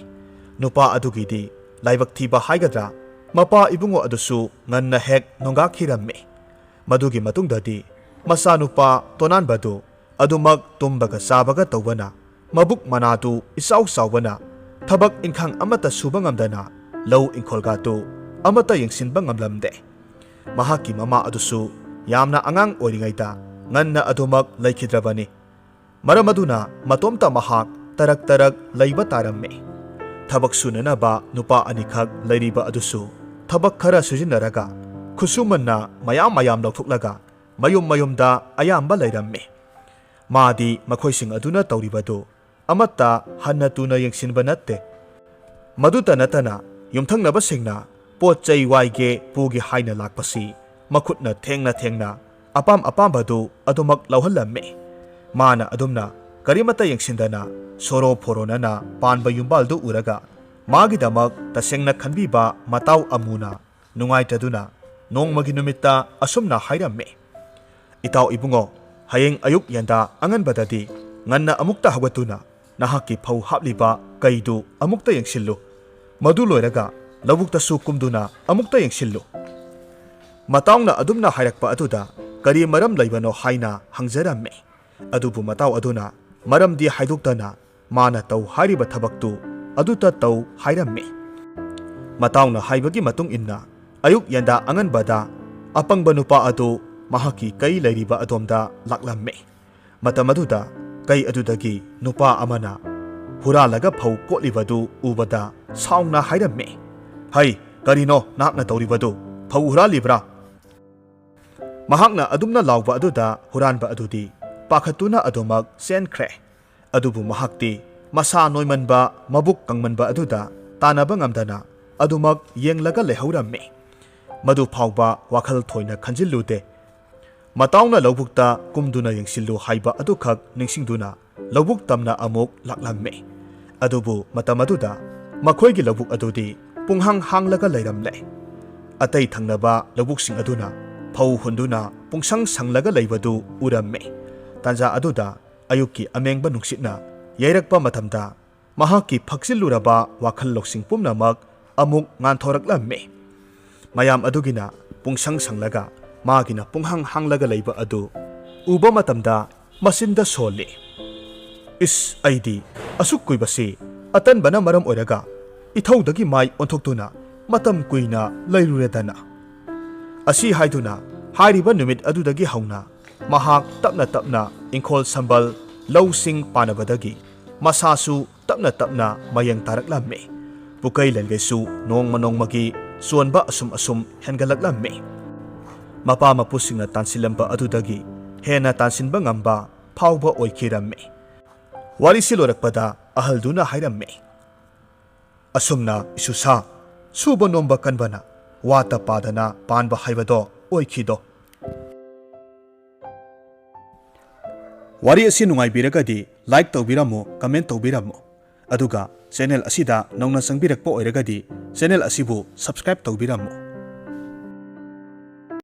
ꯅꯨꯄꯥ ꯑꯗꯨꯒꯤꯗꯤ ꯂꯥꯏꯕꯛ ꯊꯤꯕ ꯍꯥꯏꯒꯗ꯭ꯔꯥ, ꯃꯄꯥ ꯏꯕꯨꯡꯉꯣ ꯑꯗꯨꯁꯨ ꯉꯟꯅ ꯍꯦꯛ ꯅꯣꯡꯒꯥꯈꯤꯔꯝꯃꯤ꯫ ꯃꯗꯨꯒꯤ ꯃꯇꯨꯡꯗꯗꯤ ꯃꯆꯥꯅꯨꯄꯥ ꯇꯣꯅꯥꯟꯕꯗꯨ ꯑꯗꯨꯃꯛ ꯇꯨꯝꯕꯒ ꯆꯥꯕꯒ ꯇꯧꯕꯅ, ꯃꯕꯨꯛ ꯃꯅꯥꯗꯨ ꯏꯆꯥꯎ ꯆꯥꯎꯕꯅ, ꯊꯕꯛ ꯏꯪꯈꯥꯡ ꯑꯃꯠꯇ ꯁꯨꯕ ꯉꯝꯗꯅ, ꯂꯧ ꯏꯪꯈꯣꯜꯒꯥꯗꯨ ꯑꯃꯠꯇ ꯌꯦꯡꯁꯤꯟꯕ ꯉꯝꯂꯝꯗꯦ꯫ ꯃꯍꯥꯛꯀꯤ ꯃꯃꯥ ꯑꯗꯨꯁꯨ ꯌꯥꯝꯅ ꯑꯉꯥꯡ ꯑꯣꯏꯔꯤꯉꯩꯗ ꯉꯟꯅ ꯑꯗꯨꯃꯛ ꯂꯩꯈꯤꯗ꯭ꯔꯕꯅꯤ꯫ ꯃꯔꯝ ꯑꯗꯨꯅ ꯃꯇꯣꯝꯇ ꯃꯍꯥꯛ ꯇꯔꯛ ꯇꯔꯛ ꯂꯩꯕ ꯇꯥꯔꯝꯃꯤ꯫ ꯊꯕꯛ ꯁꯨꯅꯅꯕ ꯅꯨꯄꯥ ꯑꯅꯤꯈꯛ ꯂꯩꯔꯤꯕ ꯑꯗꯨꯁꯨ ꯊꯕꯛ ꯈꯔ ꯁꯨꯖꯤꯟꯅꯔꯒ, ꯈꯨꯠꯁꯨꯃꯟꯅ ꯃꯌꯥꯝ ꯃꯌꯥꯝ ꯂꯧꯊꯣꯛꯂꯒ, ꯃꯌꯨꯝ ꯃꯌꯨꯝꯗ ꯑꯌꯥꯝꯕ ꯂꯩꯔꯝꯃꯤ꯫ ꯃꯥꯗꯤ ꯃꯈꯣꯏꯁꯤꯡ ꯑꯗꯨꯅ ꯇꯧꯔꯤꯕꯗꯨ ꯑꯃꯠꯇ ꯍꯟꯅ ꯇꯨꯅ ꯌꯦꯡꯁꯤꯟꯕ ꯅꯠꯇꯦ꯫ ꯃꯗꯨꯇ ꯅꯠꯇꯅ, ꯌꯨꯝꯊꯪꯅꯕꯁꯤꯡꯅ ꯄꯣꯠ ꯆꯩ ꯋꯥꯏꯒꯦ ꯄꯨꯒꯦ ꯍꯥꯏꯅ ꯂꯥꯛꯄꯁꯤ ꯃꯈꯨꯠꯅ ꯊꯦꯡꯅ ꯊꯦꯡꯅ ꯑꯄꯥꯝ ꯑꯄꯥꯝꯕꯗꯨ ꯑꯗꯨꯃꯛ ꯂꯧꯍꯜꯂꯝꯃꯤ꯫ ꯃꯥꯅ ꯑꯗꯨꯝꯅ ꯀꯔꯤꯃꯠꯇ ꯌꯦꯡꯁꯤꯟꯗꯅ ꯁꯣꯔꯣ ꯐꯣꯔꯣꯅꯅ ꯄꯥꯟꯕ ꯌꯨꯝꯕꯥꯜꯗꯨ ꯎꯔꯒ, ꯃꯥꯒꯤꯗꯃꯛ ꯇꯁꯦꯡꯅ ꯈꯟꯕꯤꯕ ꯃꯇꯥꯎ ꯑꯃꯨꯅ ꯅꯨꯡꯉꯥꯏꯇꯗꯨꯅ ꯅꯣꯡꯃꯒꯤ ꯅꯨꯃꯤꯠꯇ ꯑꯁꯨꯝꯅ ꯍꯥꯏꯔꯝꯃꯤ, "ꯏꯇꯥꯎ ꯏꯕꯨꯡꯉꯣ, ꯍꯌꯦꯡ ꯑꯌꯨꯛ ꯌꯦꯟꯗꯥ ꯑꯉꯟꯕꯗꯗꯤ ꯉꯟꯅ ꯑꯃꯨꯛꯇ ꯍꯧꯒꯠꯇꯨꯅ ꯅꯍꯥꯛꯀꯤ ꯐꯧ ꯍꯥꯞꯂꯤꯕ ꯀꯩꯗꯨ ꯑꯃꯨꯛꯇ ꯌꯦꯡꯁꯤꯜꯂꯨ꯫ ꯃꯗꯨ ꯂꯣꯏꯔꯒ ꯂꯧꯕꯨꯛꯇꯁꯨ ꯀꯨꯝꯗꯨꯅ ꯑꯃꯨꯛꯇ ꯌꯦꯡꯁꯤꯜꯂꯨ"꯫ ꯃꯇꯥꯎꯅ ꯑꯗꯨꯝꯅ ꯍꯥꯏꯔꯛꯄ ꯑꯗꯨꯗ ꯀꯔꯤ ꯃꯔꯝ ꯂꯩꯕꯅꯣ ꯍꯥꯏꯅ ꯍꯪꯖꯔꯝꯃꯤ꯫ ꯑꯗꯨꯕꯨ ꯃꯇꯥꯎ ꯑꯗꯨꯅ ꯃꯔꯝꯗꯤ ꯍꯥꯏꯗꯣꯛꯇꯅ ꯃꯥꯅ ꯇꯧ ꯍꯥꯏꯔꯤꯕ ꯊꯕꯛꯇꯨ ꯑꯗꯨꯇ ꯇꯧ ꯍꯥꯏꯔꯝꯃꯤ꯫ ꯃꯇꯥꯎꯅ ꯍꯥꯏꯕꯒꯤ ꯃꯇꯨꯡ ꯏꯟꯅ ꯑꯌꯨꯛ ꯌꯦꯟꯗꯥ ꯑꯉꯟꯕꯗ ꯑꯄꯪꯕ ꯅꯨꯄꯥ ꯑꯗꯨ ꯃꯍꯥꯛꯀꯤ ꯀꯩ ꯂꯩꯔꯤꯕ ꯑꯗꯣꯝꯗ ꯂꯥꯛꯂꯝꯃꯤ꯫ ꯃꯇꯝ ꯑꯗꯨꯗ ꯀꯩ ꯑꯗꯨꯗꯒꯤ ꯅꯨꯄꯥ ꯑꯃꯅ ꯍꯨꯔꯥꯜꯂꯒ ꯐꯧ ꯀꯣꯠꯂꯤꯕꯗꯨ ꯎꯕꯗ ꯁꯥꯎꯅ ꯍꯥꯏꯔꯝꯃꯤ, "ꯍꯩ, ꯀꯔꯤꯅꯣ ꯅꯍꯥꯛꯅ ꯇꯧꯔꯤꯕꯗꯨ? ꯐꯧ ꯍꯨꯔꯥꯜꯂꯤꯕ꯭ꯔꯥ?" ꯃꯍꯥꯛꯅ ꯑꯗꯨꯝꯅ ꯂꯥꯎꯕ ꯑꯗꯨꯗ ꯍꯨꯔꯥꯟꯕ ꯑꯗꯨꯗꯤ ꯄꯥꯈꯠꯇꯨꯅ ꯑꯗꯨꯃꯛ ꯆꯦꯟꯈ꯭ꯔꯦ꯫ ꯑꯗꯨꯕꯨ ꯃꯍꯥꯛꯇꯤ ꯃꯁꯥ ꯅꯣꯏꯃꯟꯕ, ꯃꯕꯨꯛ ꯀꯪꯃꯟꯕ ꯑꯗꯨꯗ ꯇꯥꯟꯅꯕ ꯉꯝꯗꯅ ꯑꯗꯨꯃꯛ ꯌꯦꯡꯂꯒ ꯂꯩꯍꯧꯔꯝꯃꯤ꯫ ꯃꯗꯨ ꯐꯥꯎꯕ ꯋꯥꯈꯜ ꯊꯣꯏꯅ ꯈꯟꯖꯤꯜꯂꯨꯗꯦ꯫ ꯃꯇꯥꯎꯅ ꯂꯧꯕꯨꯛꯇ ꯀꯨꯝꯗꯨꯅ ꯌꯦꯡꯁꯤꯜꯂꯨ ꯍꯥꯏꯕ ꯑꯗꯨꯈꯛ ꯅꯤꯡꯁꯤꯡꯗꯨꯅ ꯂꯧꯕꯨꯛ ꯇꯝꯅ ꯑꯃꯨꯛ ꯂꯥꯛꯂꯝꯃꯤ꯫ ꯑꯗꯨꯕꯨ ꯃꯇꯝ ꯑꯗꯨꯗ ꯃꯈꯣꯏꯒꯤ ꯂꯧꯕꯨꯛ ꯑꯗꯨꯗꯤ ꯄꯨꯡꯍꯥꯡ ꯍꯥꯡꯂꯒ ꯂꯩꯔꯝꯂꯦ꯫ ꯑꯇꯩ ꯊꯪꯅꯕ ꯂꯧꯕꯨꯛꯁꯤꯡ ꯑꯗꯨꯅ ꯐꯧ ꯍꯨꯟꯗꯨꯅ ꯄꯨꯡꯁꯪ ꯁꯪꯂꯒ ꯂꯩꯕꯗꯨ ꯎꯔꯝꯃꯤ꯫ ꯇꯥꯟꯖꯥ ꯑꯗꯨꯗ ꯑꯌꯨꯛꯀꯤ ꯑꯃꯦꯡꯕ ꯅꯨꯡꯁꯤꯠꯅ ꯌꯩꯔꯛꯄ ꯃꯇꯝꯗ ꯃꯍꯥꯛꯀꯤ ꯐꯛꯆꯤꯜꯂꯨꯔꯕ ꯋꯥꯈꯜ ꯂꯧꯁꯤꯡ ꯄꯨꯝꯅꯃꯛ ꯑꯃꯨꯛ ꯉꯥꯟꯊꯣꯔꯛꯂꯝꯃꯤ꯫ ꯃꯌꯥꯝ ꯑꯗꯨꯒꯤꯅ ꯄꯨꯡꯁꯪ ꯁꯪꯂꯒ ꯃꯥꯒꯤꯅ ꯄꯨꯡꯍꯥꯡ ꯍꯥꯡꯂꯒ ꯂꯩꯕ ꯑꯗꯨ ꯎꯕ ꯃꯇꯝꯗ ꯃꯆꯤꯟꯗ ꯁꯣꯜꯂꯤ꯫ "ꯏꯁ, ꯑꯩꯗꯤ ꯑꯁꯨꯛ ꯀꯨꯏꯕꯁꯤ ꯑꯇꯟꯕꯅ ꯃꯔꯝ ꯑꯣꯏꯔꯒ ꯏꯊꯧꯗꯒꯤ ꯃꯥꯏ ꯑꯣꯟꯊꯣꯛꯇꯨꯅ ꯃꯇꯝ ꯀꯨꯏꯅ ꯂꯩꯔꯨꯔꯦꯗꯅ"꯫ ꯑꯁꯤ ꯍꯥꯏꯗꯨꯅ ꯍꯥꯏꯔꯤꯕ ꯅꯨꯃꯤꯠ ꯑꯗꯨꯗꯒꯤ ꯍꯧꯅ ꯃꯍꯥꯛ ꯇꯞꯅ ꯇꯞꯅ ꯏꯪꯈꯣꯜ ꯁꯝꯕꯜ, ꯂꯧꯁꯤꯡ ꯄꯥꯟꯅꯕꯗꯒꯤ ꯃꯁꯥꯁꯨ ꯇꯞꯅ ꯇꯞꯅ ꯃꯌꯦꯡ ꯇꯥꯔꯛꯂꯝꯃꯤ꯫ ꯄꯨꯀꯩ ꯂꯩꯒꯩꯁꯨ ꯅꯣꯡꯃ ꯅꯣꯡꯃꯒꯤ ꯆꯣꯟꯕ ꯑꯁꯨꯝ ꯑꯁꯨꯝ ꯍꯦꯟꯒꯠꯂꯛꯂꯝꯃꯤ꯫ ꯃꯄꯥ ꯃꯄꯨꯁꯤꯡꯅ ꯇꯥꯟꯁꯤꯜꯂꯝꯕ ꯑꯗꯨꯗꯒꯤ ꯍꯦꯟꯅ ꯇꯥꯟꯁꯤꯟꯕ ꯉꯝꯕ ꯐꯥꯎꯕ ꯑꯣꯏꯈꯤꯔꯝꯃꯤ꯫ ꯋꯥꯔꯤꯁꯤ ꯂꯣꯏꯔꯛꯄꯗ ꯑꯍꯜꯗꯨꯅ ꯍꯥꯏꯔꯝꯃꯤ, "ꯑꯁꯨꯝꯅ ꯏꯁꯨꯁꯥ ꯁꯨꯕ ꯅꯣꯝꯕ ꯀꯟꯕꯅ ꯋꯥꯠꯇ ꯄꯥꯗꯅ ꯄꯥꯟꯕ ꯍꯥꯏꯕꯗꯣ ꯑꯣꯏꯈꯤꯗꯣ"꯫ ꯋꯥꯔꯤ ꯑꯁꯤ ꯅꯨꯡꯉꯥꯏꯕꯤꯔꯒꯗꯤ like ꯇꯧꯕꯤꯔꯝꯃꯨ, comment ꯇꯧꯕꯤꯔꯝꯃꯨ, ꯑꯗꯨꯒ channel ꯑꯁꯤꯗ ꯅꯧꯅ ꯆꯪꯕꯤꯔꯛꯄ ꯑꯣꯏꯔꯒꯗꯤ channel ꯑꯁꯤꯕꯨ subscribe ꯇꯧꯕꯤꯔꯝꯃꯨ꯫